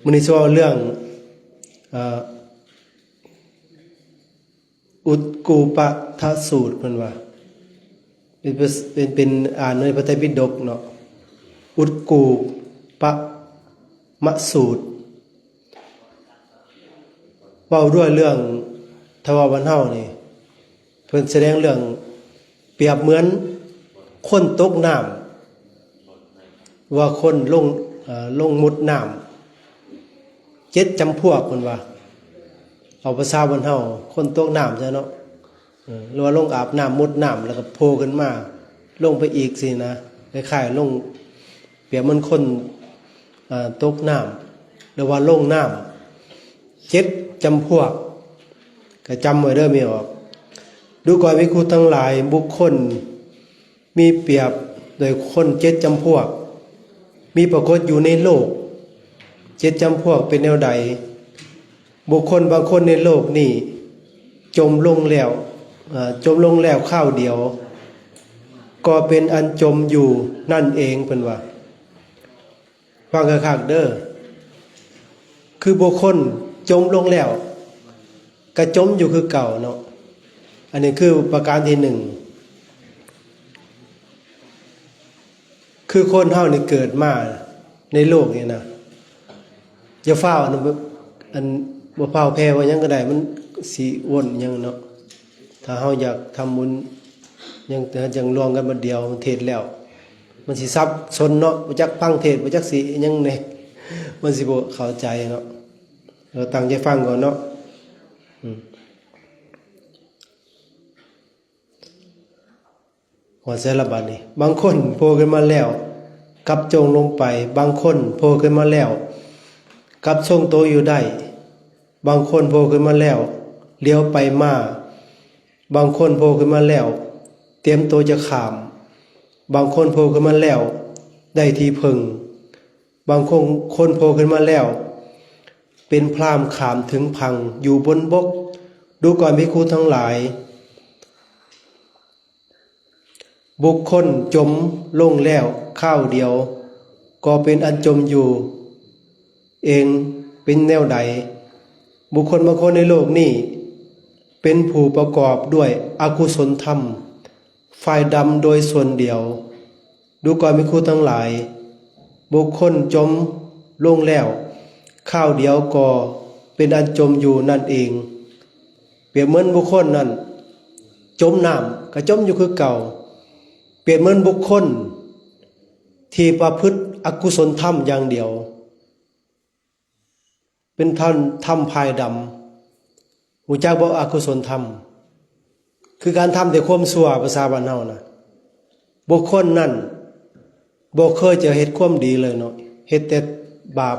ມື້ນີ້ຊິເວົ້າເລື່ອງ ເອີ ອຸດກູປະທະສູດ ເພິ່ນວ່າ ເປັນ ເປັນ ເປັນອ່ານໃນພະໄຕປິດົກເນາະ ອຸດກູປະມະສູດ ເວົ້າດ້ວຍເລື່ອງ ຖ້າເວົ້າບ້ານເຮົານີ້ ເພິ່ນສະແດງເລື່ອງປຽບເໝືອນຄົນຕົກນ້ຳ ວ່າຄົນລົງ ເອີ ລົງມຸດນ້ຳ ເຈັດຈຳພວກ ເພິ່ນວ່າ ເອົາພາສາບ້ານເຮົາ ຄົນຕົກນ້ຳຊະເນາະ ເອີ ຫຼືວ່າລົງອາບນ້ຳ ມຸດນ້ຳ ແລ້ວກໍໂຜ່ຂຶ້ນມາ ລົງໄປອີກຊີ້ນະ ຄ້າຍໆລົງ ປຽບເໝືອນຄົນ ເອີ ຕົກນ້ຳ ຫຼືວ່າລົງນ້ຳ ເຈັດຈຳພວກ ກໍຈຳໄວ້ເດີ ມີອອກ ດູກ່ອນພິກຂຸທັງຫຼາຍ ບຸກຄົນມີປຽບໂດຍຄົນເຈັດຈຳພວກ ມີປາກົດຢູ່ໃນໂລກ ເຈັດຈຳພວກເປັນແນວໃດ? ບຸກຄົນບາງຄົນໃນໂລກນີ້ ຈົມລົງແລ້ວ ເອີ ຈົມລົງແລ້ວຄາວດຽວ ກໍເປັນອັນຈົມຢູ່ນັ້ນເອງ ເພິ່ນວ່າ. ຟັງຄັກໆເດີ ຄືບຸກຄົນຈົມລົງແລ້ວ ກະຈົມຢູ່ຄືເກົ່າເນາະ ອັນນີ້ຄືປະການທີໜຶ່ງ ຄືຄົນເຮົານີ້ເກີດມາໃນໂລກນີ້ນະ ຢ່າຟ້າວ ອັນ ອັນ ບໍ່ຟ້າວແຜ່ວ່າຫຍັງກໍໄດ້ ມັນຊິວົນຫຍັງເນາະ ຖ້າເຮົາຢາກທຳບຸນຫຍັງ ແຕ່ຍັງລວມກັນບັດດຽວ ເທດແລ້ວ ມັນຊິສັບສົນເນາະ ບໍ່ຈັກຟັງເທດ ບໍ່ຈັກຊິຫຍັງແດ່ ມັນຊິບໍ່ເຂົ້າໃຈເນາະ ເອີ ຕັ້ງໃຈຟັງກ່ອນເນາະ ອືມ ຮອດໃສລະບາດນີ້? ບາງຄົນໂຜ່ຂຶ້ນມາແລ້ວ ກັບຈົມລົງໄປ, ບາງຄົນໂຜ່ຂຶ້ນມາແລ້ວ ກັບຊົງໂຕຢູ່ໄດ້, ບາງຄົນໂຜ່ຂຶ້ນມາແລ້ວ ຫຼຽວໄປມາ, ບາງຄົນໂຜ່ຂຶ້ນມາແລ້ວ ຕຽມໂຕຈະຂ້າມ, ບາງຄົນໂຜ່ຂຶ້ນມາແລ້ວ ໄດ້ທີ່ເພິ່ງ, ບາງຄົນ ຄົນໂຜ່ຂຶ້ນມາແລ້ວ ເປັນພຣາມຂ້າມເທິງຝັ່ງຢູ່ບົນບົກ. ດູກ່ອນພິກຂຸທັງຫຼາຍ, ບຸກຄົນຈົມລົງແລ້ວຄາວດຽວ ກໍເປັນອັນຈົມຢູ່ເອງເປັນແນວໃດ? ບຸກຄົນບາງຄົນໃນໂລກນີ້ ເປັນຜູ້ປະກອບດ້ວຍອະກຸສົນທຳ ຝ່າຍດຳໂດຍສ່ວນດຽວ. ດູກ່ອນພິກຂຸທັງຫຼາຍ, ບຸກຄົນຈົມລົງແລ້ວຄາວດຽວກໍເປັນອັນຈົມຢູ່ນັ້ນເອງ. ປຽບເໝືອນບຸກຄົນນັ້ນຈົມນ້ຳ ກໍຈົມຢູ່ຄືເກົ່າ. ປຽບເໝືອນບຸກຄົນທີ່ປະພຶດອະກຸສົນທຳຢ່າງດຽວ ເປັນທຳ ທຳພາຍດຳ. ຮູ້ຈັກບໍ່ ອະກຸສົນທຳ? ຄືການທຳແຕ່ຄວາມຊົ່ວ ພາສາບ້ານເຮົານະ. ບຸກຄົນນັ້ນບໍ່ເຄີຍຈະເຮັດຄວາມດີເລີຍເນາະ, ເຮັດແຕ່ບາບ,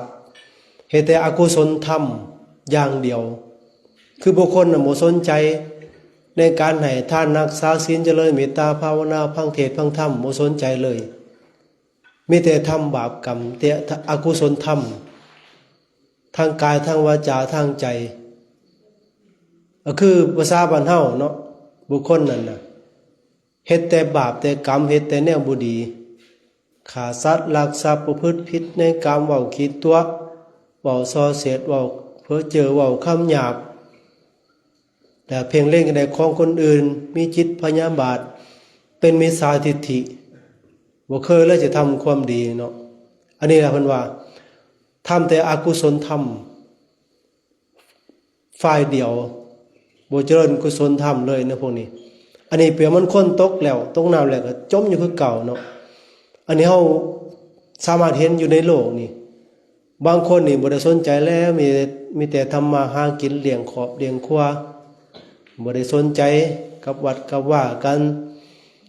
ເຮັດແຕ່ອະກຸສົນທຳຢ່າງດຽວ. ຄືບຸກຄົນນັ້ນບໍ່ສົນໃຈໃນການໃຫ້ທານ, ຮັກສາສິນ, ຈະເລີນເມດຕາພາວະນາ, ຟັງເທດຟັງທຳ, ບໍ່ສົນໃຈເລີຍ. ມີແຕ່ທຳບາບກຳ, ແຕ່ອະກຸສົນທຳ ທາງກາຍ, ທາງວາຈາ, ທາງໃຈ. ກໍຄືພາສາບ້ານເຮົາເນາະ, ບຸກຄົນນັ້ນນະ ເຮັດແຕ່ບາບແຕ່ກຳ, ເຮັດແຕ່ແນວບໍ່ດີ, ຂ້າສັດ, ລັກຊັບ, ປະພຶດຜິດໃນກາມ, ເວົ້າຂີ້ຕົວະ, ເວົ້າສ່ອເສດ, ເວົ້າເພີ້ເຈີ້, ເວົ້າຄຳຫຍາບ. ແລະ ເພງເລັງໃນຂອງຄົນອື່ນ, ມີຈິດພະຍາບາດ, ເປັນມິດສາທິດຖິ, ບໍ່ເຄີຍເລີຍຈະທຳຄວາມດີເນາະ. ອັນນີ້ລະເພິ່ນວ່າ ທຳແຕ່ອະກຸສົນທຳຝ່າຍດຽວ, ບໍ່ຈະເລີນກຸສົນທຳເລີຍໃນພວກນີ້. ອັນນີ້ປຽບເໝືອນຄົນຕົກແລ້ວ, ຕົກນ້ຳແລ້ວກໍຈົມຢູ່ຄືເກົ່າເນາະ. ອັນນີ້ເຮົາສາມາດເຫັນຢູ່ໃນໂລກນີ້. ບາງຄົນນີ້ບໍ່ໄດ້ສົນໃຈແລ້ວ, ມີ ມີແຕ່ທຳມາຫາກິນ, ລ້ຽງຄອບລ້ຽງຄົວ, ບໍ່ໄດ້ສົນໃຈກັບວັດກັບວາ, ການ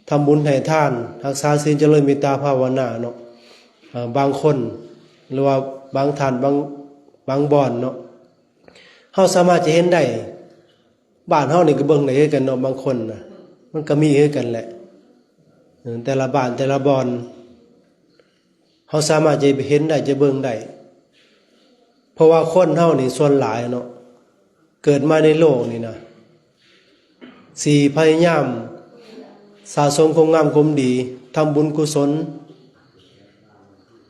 ທຳບຸນໃຫ້ທານ, ຮັກສາສິນ, ຈະເລີນເມດຕາພາວະນາເນາະ. ເອີ ບາງຄົນ ຫຼືວ່າບາງທ່ານ, ບາງ ບາງບ່ອນເນາະ, ເຮົາສາມາດຈະເຫັນໄດ້. ບ້ານເຮົານີ້ກໍເບິ່ງໄດ້ຄືກັນເນາະ, ບາງຄົນນະ ມັນກໍມີຄືກັນແຫຼະ. ເອີ ແຕ່ລະບ້ານ, ແຕ່ລະບ່ອນ ເຮົາສາມາດຈະເຫັນໄດ້, ຈະເບິ່ງໄດ້. ເພາະວ່າຄົນເຮົານີ້ສ່ວນຫຼາຍເນາະ, ເກີດມາໃນໂລກນີ້ນະ ຊິພະຍາຍາມສະສົມຄວາມງາມຄວາມດີ, ທຳບຸນກຸສົນ,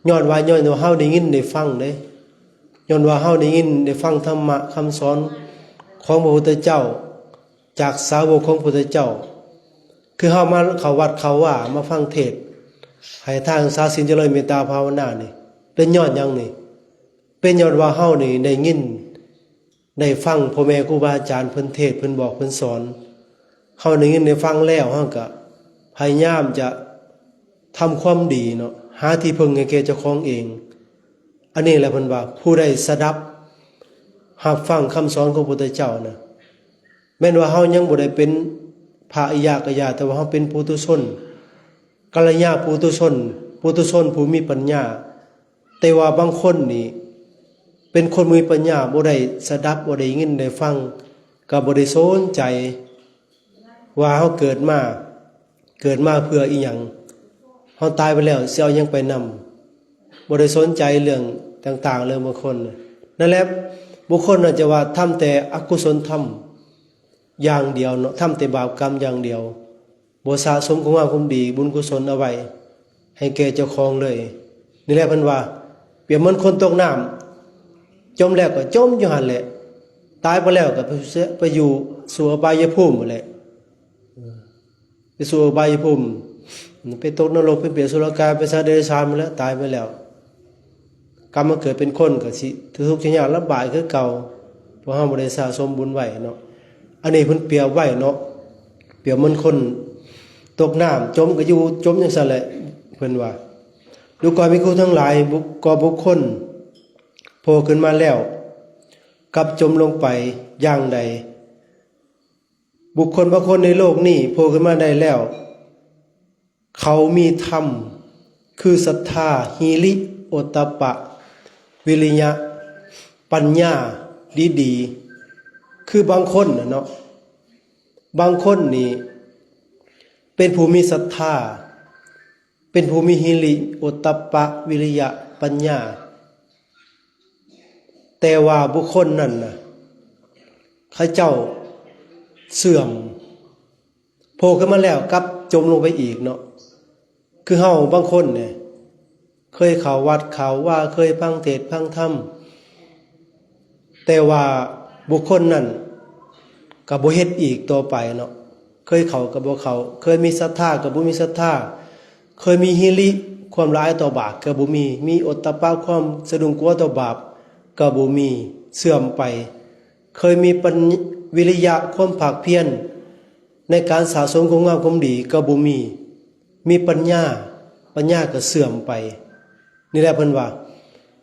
ຍ້ອນວ່າ, ຍ້ອນວ່າເຮົາໄດ້ຍິນໄດ້ຟັງເດ້. ຍ້ອນວ່າເຮົາໄດ້ຍິນໄດ້ຟັງທຳມະຄຳສອນຂອງພະພຸດທະເຈົ້າ ຈາກສາວົກຂອງພະພຸດທະເຈົ້າ ຄືເຮົາມາເຂົ້າວັດເຂົ້າວາ ມາຟັງເທດໃຫ້ທານ ຮັກສາສິນ ຈະເລີນເມດຕາພາວະນານີ້ ເປັນຍ້ອນຫຍັງນີ້? ເປັນຍ້ອນວ່າເຮົານີ້ໄດ້ຍິນໄດ້ຟັງພໍ່ແມ່ຄູບາອາຈານເພິ່ນເທດ ເພິ່ນບອກ ເພິ່ນສອນ. ເຮົາໄດ້ຍິນໄດ້ຟັງແລ້ວ ເຮົາກໍພະຍາຍາມຈະທຳຄວາມດີເນາະ ຫາທີ່ເພິ່ງໃຫ້ແກ່ເຈົ້າຂອງເອງ. ອັນນີ້ແຫຼະເພິ່ນວ່າ ຜູ້ໃດສະດັບຮັບຟັງຄຳສອນຂອງພະພຸດທະເຈົ້ານະ ແມ່ນວ່າເຮົາຍັງບໍ່ໄດ້ເປັນພະອະລິຍະກໍຢ່າ ແຕ່ວ່າເຮົາເປັນປຸຖຸຊົນ ກັນລະຍາປຸຖຸຊົນ ປຸຖຸຊົນຜູ້ມີປັນຍາ. ແຕ່ວ່າບາງຄົນນີ້ເປັນຄົນມີປັນຍາ ບໍ່ໄດ້ສະດັບ ບໍ່ໄດ້ຍິນໄດ້ຟັງ ກໍບໍ່ໄດ້ສົນໃຈວ່າເຮົາເກີດມາ ເກີດມາເພື່ອອີ່ຫຍັງ? ເຮົາຕາຍໄປແລ້ວຊິເອົາຫຍັງໄປນຳ? ບໍ່ໄດ້ສົນໃຈເລື່ອງຕ່າງໆເລີຍບາງຄົນ. ນັ້ນແຫຼະ ບາງຄົນອາດຈະວ່າທຳແຕ່ອະກຸສົນທຳຢ່າງດຽວເນາະ ທຳແຕ່ບາບກຳຢ່າງດຽວ ບໍ່ສະສົມຄວາມງາມຄວາມດີ ບຸນກຸສົນເອົາໄວ້ໃຫ້ແກ່ເຈົ້າຂອງເລີຍ. ນີ້ແຫຼະເພິ່ນວ່າ ປຽບເໝືອນຄົນຕົກນ້ຳ ຈົມແລ້ວກໍຈົມຢູ່ຫັ້ນແຫຼະ ຕາຍໄປແລ້ວກໍໄປເສ ໄປຢູ່ສູ່ອະບາຍຍະພູມຫັ້ນແຫຼະ ເອີ ໄປສູ່ອະບາຍຍະພູມ ໄປຕົກນະລົກ ໄປເປດ ສຸລະກາຍ ໄປສັດເດຍລະສານພຸ້ນແຫຼະ ຕາຍໄປແລ້ວ ກັບມາເກີດເປັນຄົນກໍຊິທຸກຈະຍາກລຳບາກຄືເກົ່າ ເພາະເຮົາບໍ່ໄດ້ສະສົມບຸນໄວ້ເນາະ. ອັນນີ້ເພິ່ນປຽບໄວ້ເນາະ ປຽບເໝືອນຄົນຕົກນ້ຳ ຈົມກໍຢູ່ ຈົມຈັ່ງຊັ້ນແຫຼະ ເພິ່ນວ່າ. ດູກ່ອນພິກຂຸທັງຫຼາຍ ບຸ ກໍບຸກຄົນໂຜ່ຂຶ້ນມາແລ້ວ ກັບຈົມລົງໄປຢ່າງໃດ? ບຸກຄົນບາງຄົນໃນໂລກນີ້ໂຜ່ຂຶ້ນມາໄດ້ແລ້ວ ເຂົາມີທຳ ຄືສັດທາ, ຫິລິ, ໂອດຕະປະ, ວິລິຍະ, ປັນຍາ ດີໆ ຄືບາງຄົນນະເນາະ ບາງຄົນນີ້ເປັນຜູ້ມີສັດທາ ເປັນຜູ້ມີຫິລິ, ໂອດຕະປະ, ວິລິຍະ, ປັນຍາ ແຕ່ວ່າບຸກຄົນນັ້ນນະ ເຂົາເຈົ້າເສື່ອມ ໂຜ່ຂຶ້ນມາແລ້ວກັບຈົມລົງໄປອີກເນາະ. ຄືເຮົາບາງຄົນນີ້ ເຄີຍເຂົ້າວັດເຂົ້າວາ ເຄີຍຟັງເທດຟັງທຳ ແຕ່ວ່າບຸກຄົນນັ້ນກໍບໍ່ເຮັດອີກຕໍ່ໄປເນາະ. ເຄີຍເຂົ້າກໍບໍ່ເຂົ້າ ເຄີຍມີສັດທາກໍບໍ່ມີສັດທາ ເຄີຍມີຫິລິ ຄວາມລະອາຍຕໍ່ບາບກໍບໍ່ມີ ມີໂອດຕະປະ ຄວາມສະດຸ້ງກົວຕໍ່ບາບກໍບໍ່ມີ ເສື່ອມໄປ. ເຄີຍມີປັນ ວິລິຍະ ຄວາມພາກພຽນໃນການສະສົມຄວາມງາມຄວາມດີກໍບໍ່ມີ ມີປັນຍາ ປັນຍາກໍເສື່ອມໄປ. ນີ້ແຫຼະເພິ່ນວ່າ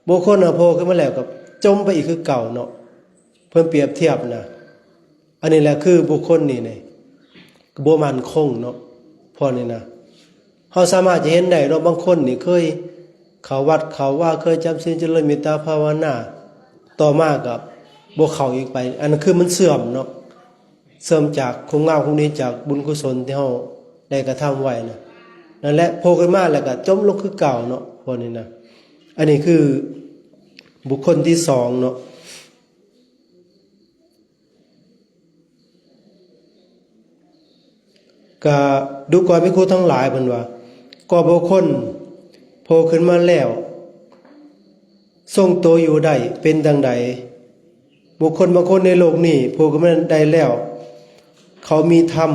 ບຸກຄົນນະໂຜ່ຂຶ້ນມາແລ້ວກໍຈົມໄປອີກຄືເກົ່າເນາະ ເພິ່ນປຽບທຽບນະ. ອັນນີ້ແຫຼະຄືບຸກຄົນນີ້ນີ້ບໍ່ໝັ້ນຄົງເນາະ ພວກນີ້ນະ. ເຮົາສາມາດຈະເຫັນໄດ້ເນາະ ບາງຄົນນີ້ເຄີຍເຂົ້າວັດເຂົ້າວາ ເຄີຍຈຳສິນຈະເລີນເມດຕາພາວະນາ ຕໍ່ມາກໍບໍ່ເຂົ້າອີກໄປ ອັນນັ້ນຄືມັນເສື່ອມເນາະ ເສື່ອມຈາກຄວາມງາມຄວາມດີ ຈາກບຸນກຸສົນທີ່ເຮົາໄດ້ກະທຳໄວ້ນະ. ນັ້ນແຫຼະ ໂຜ່ຂຶ້ນມາແລ້ວກໍຈົມລົງຄືເກົ່າເນາະ ພວກນີ້ນະ. ອັນນີ້ຄືບຸກຄົນທີສອງເນາະ. ກະດູກ່ອນພິກຂຸທັງຫຼາຍ ເພິ່ນວ່າ ກໍບຸກຄົນໂຜ່ຂຶ້ນມາແລ້ວ ຊົງໂຕຢູ່ໄດ້ເປັນຈັ່ງໃດ? ບຸກຄົນບາງຄົນໃນໂລກນີ້ໂຜ່ຂຶ້ນມາໄດ້ແລ້ວ ເຂົາມີທຳ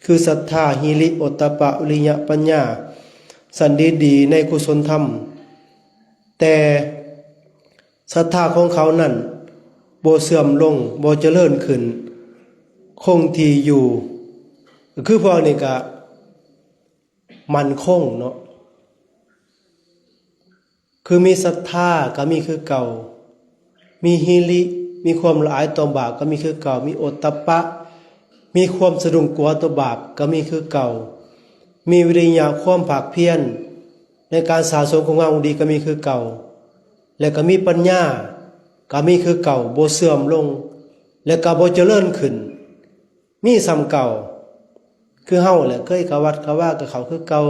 ຄືສັດທາ, ຫິລິ, ໂອດຕະປະ, ວິລິຍະ, ປັນຍາ ສັນດີໆ ໃນກຸສົນທຳ ແຕ່ ສັດທາຂອງເຂົານັ້ນບໍ່ເສື່ອມລົງ ບໍ່ຈະເລີນຂຶ້ນ ຄົງທີ່ຢູ່. ຄືພວກນີ້ກະໝັ້ນຄົງເນາະ ຄືມີສັດທາກະມີຄືເກົ່າ ມີຫິລິ ມີຄວາມລະອາຍຕໍ່ບາບກະມີຄືເກົ່າ ມີໂອດຕະປະ ມີຄວາມສະດຸ້ງກົວຕໍ່ບາບກະມີຄືເກົ່າ ມີວິລິຍະ ຄວາມພາກພຽນໃນການສະສົມຄວາມງາມຄວາມດີກະມີຄືເກົ່າ ແລະກະມີປັນຍາກະມີຄືເກົ່າ ບໍ່ເສື່ອມລົງ ແລະກະບໍ່ຈະເລີນຂຶ້ນ ມີສ່ຳເກົ່າ. ຄືເຮົາແຫຼະ ເຄີຍເຂົ້າວັດເຂົ້າວາກະເຂົ້າຄືເກົ່າ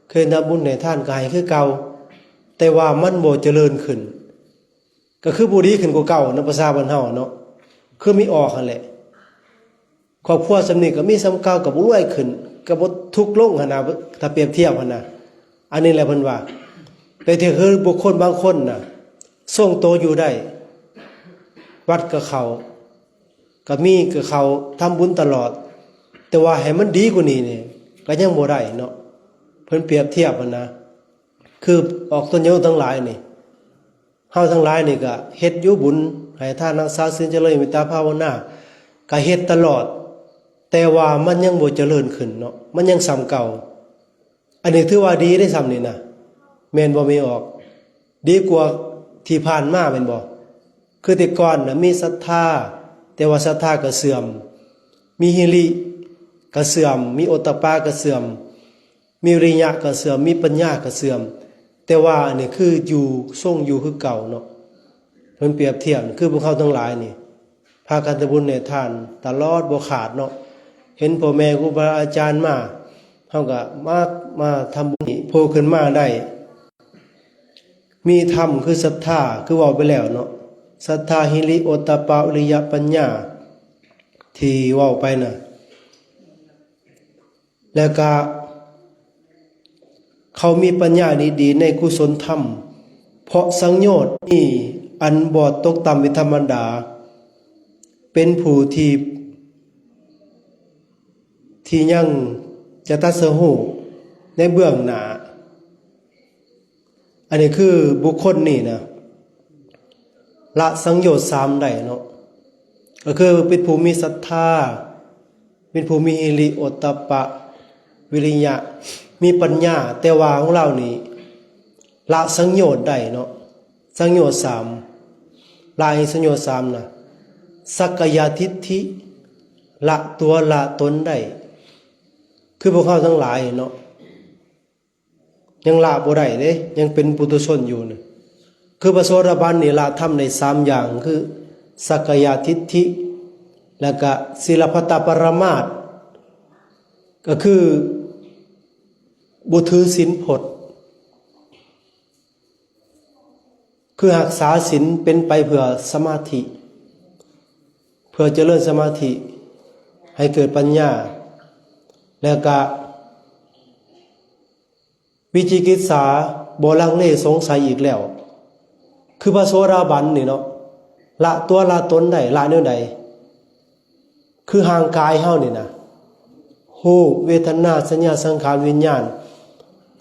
ເຄີຍທຳບຸນໃຫ້ທານກະໃຫ້ຄືເກົ່າ ແຕ່ວ່າມັນບໍ່ຈະເລີນຂຶ້ນ ກະຄືບໍ່ດີຂຶ້ນກວ່າເກົ່າເນາະ ພາສາບ້ານເຮົາເນາະ ຄືມີອອກຫັ້ນແຫຼະ. ຄອບຄົວສ່ຳນີ້ກະມີສ່ຳເກົ່າ ກະບໍ່ລວຍຂຶ້ນ ກະບໍ່ທຸກລົງຫັ້ນນະ ຖ້າປຽບທຽບຫັ້ນນະ. ອັນນີ້ແຫຼະເພິ່ນວ່າ ແຕ່ທີ່ຄືບຸກຄົນບາງຄົນນະ ຊົງໂຕຢູ່ໄດ້ ວັດກໍເຂົ້າ ກໍມີ ກໍເຂົ້າທຳບຸນຕະຫຼອດ ແຕ່ວ່າໃຫ້ມັນດີກວ່ານີ້ນີ້ ກໍຍັງບໍ່ໄດ້ເນາະ. ເພິ່ນປຽບທຽບຫັ້ນນະ ຄືອອກຕົນໂຍມທັງຫຼາຍນີ້ ເຮົາທັງຫຼາຍນີ້ກໍເຮັດຢູ່ບຸນ ໃຫ້ທານ ຮັກສາສິນ ຈະເລີນເມດຕາພາວະນາ ກໍເຮັດຕະຫຼອດ ແຕ່ວ່າມັນຍັງບໍ່ຈະເລີນຂຶ້ນເນາະ ມັນຍັງສ່ຳເກົ່າ. ອັນນີ້ຖືວ່າດີເດ້ ສ່ຳນີ້ນະ ແມ່ນບໍ່ແມ່ອອກ? ດີກວ່າທີ່ຜ່ານມາແມ່ນບໍ່? ຄືແຕ່ກ່ອນນະມີສັດທາ ແຕ່ວ່າສັດທາກໍເສື່ອມ ມີຫິລິກໍເສື່ອມ ມີໂອດຕະປະກໍເສື່ອມ ມີວິລິຍະກໍເສື່ອມ ມີປັນຍາກໍເສື່ອມ ແຕ່ວ່າອັນນີ້ຄືຢູ່ ຊົງຢູ່ຄືເກົ່າເນາະ. ເພິ່ນປຽບທຽບ ຄືພວກເຮົາທັງຫຼາຍນີ້ ພາກັນທຳບຸນໃຫ້ທານຕະຫຼອດບໍ່ຂາດເນາະ. ເຫັນພໍ່ແມ່ຄູບາອາຈານມາ ເຮົາກໍມາ ມາທຳບຸນນີ້ ໂພຂຶ້ນມາໄດ້ ມີທຳຄືສັດທາ ຄືເວົ້າໄປແລ້ວເນາະ ສັດທາ ຫິລິ ໂອດຕະປະ ວິລິຍະ ປັນຍາ ທີ່ເວົ້າໄປນະ ແລ້ວກະເຂົາມີປັນຍາດີໆໃນກຸສົນທຳ ເພາະສັງໂຍດນີ້ອັນບໍ່ຕົກຕ່ຳເປັນທຳມະດາ ເປັນຜູ້ທີ່ ທີ່ຍັງຈະຕັດສະຮູ້ໃນເບື້ອງໜ້າ. ອັນນີ້ຄືບຸກຄົນນີ້ນະ ລະສັງໂຍດສາມໄດ້ເນາະ ກໍຄືເປັນຜູ້ມີສັດທາ ເປັນຜູ້ມີຫິລິ ໂອດຕະປະ ວິລິຍະ ມີປັນຍາ ແຕ່ວ່າຂອງລາວນີ້ລະສັງໂຍດໄດ້ເນາະ. ສັງໂຍດສາມ ລະໃຫ້ສັງໂຍດສາມນະ ສັກກາຍະທິດຖິ ລະຕົວລະຕົນໄດ້ ຄືພວກເຮົາທັງຫຼາຍເນາະ ຍັງລະບໍ່ໄດ້ເດ້ ຍັງເປັນປຸຖຸຊົນຢູ່ນະ. ຄືພະໂສດາບັນນີ້ລະທຳໄດ້ສາມຢ່າງ ຄືສັກກາຍະທິດຖິ ແລ້ວກະສີລະພັດຕະປະລະມາດ ກໍຄືບໍ່ຖືສິນພົດ ຄືຮັກສາສິນເປັນໄປເພື່ອສະມາທິ ເພື່ອຈະເລີນສະມາທິໃຫ້ເກີດປັນຍາ ແລ້ວກະວິຈິກິດສາ ບໍ່ລັງເລສົງໄສອີກແລ້ວ ຄືພະໂສດາບັນນີ້ເນາະ ລະຕົວລະຕົນໄດ້ ລະແນວໃດ? ຄືຮ່າງກາຍເຮົານີ້ນະ ຮູບ ເວທະນາ ສັນຍາ ສັງຂານ ວິນຍານ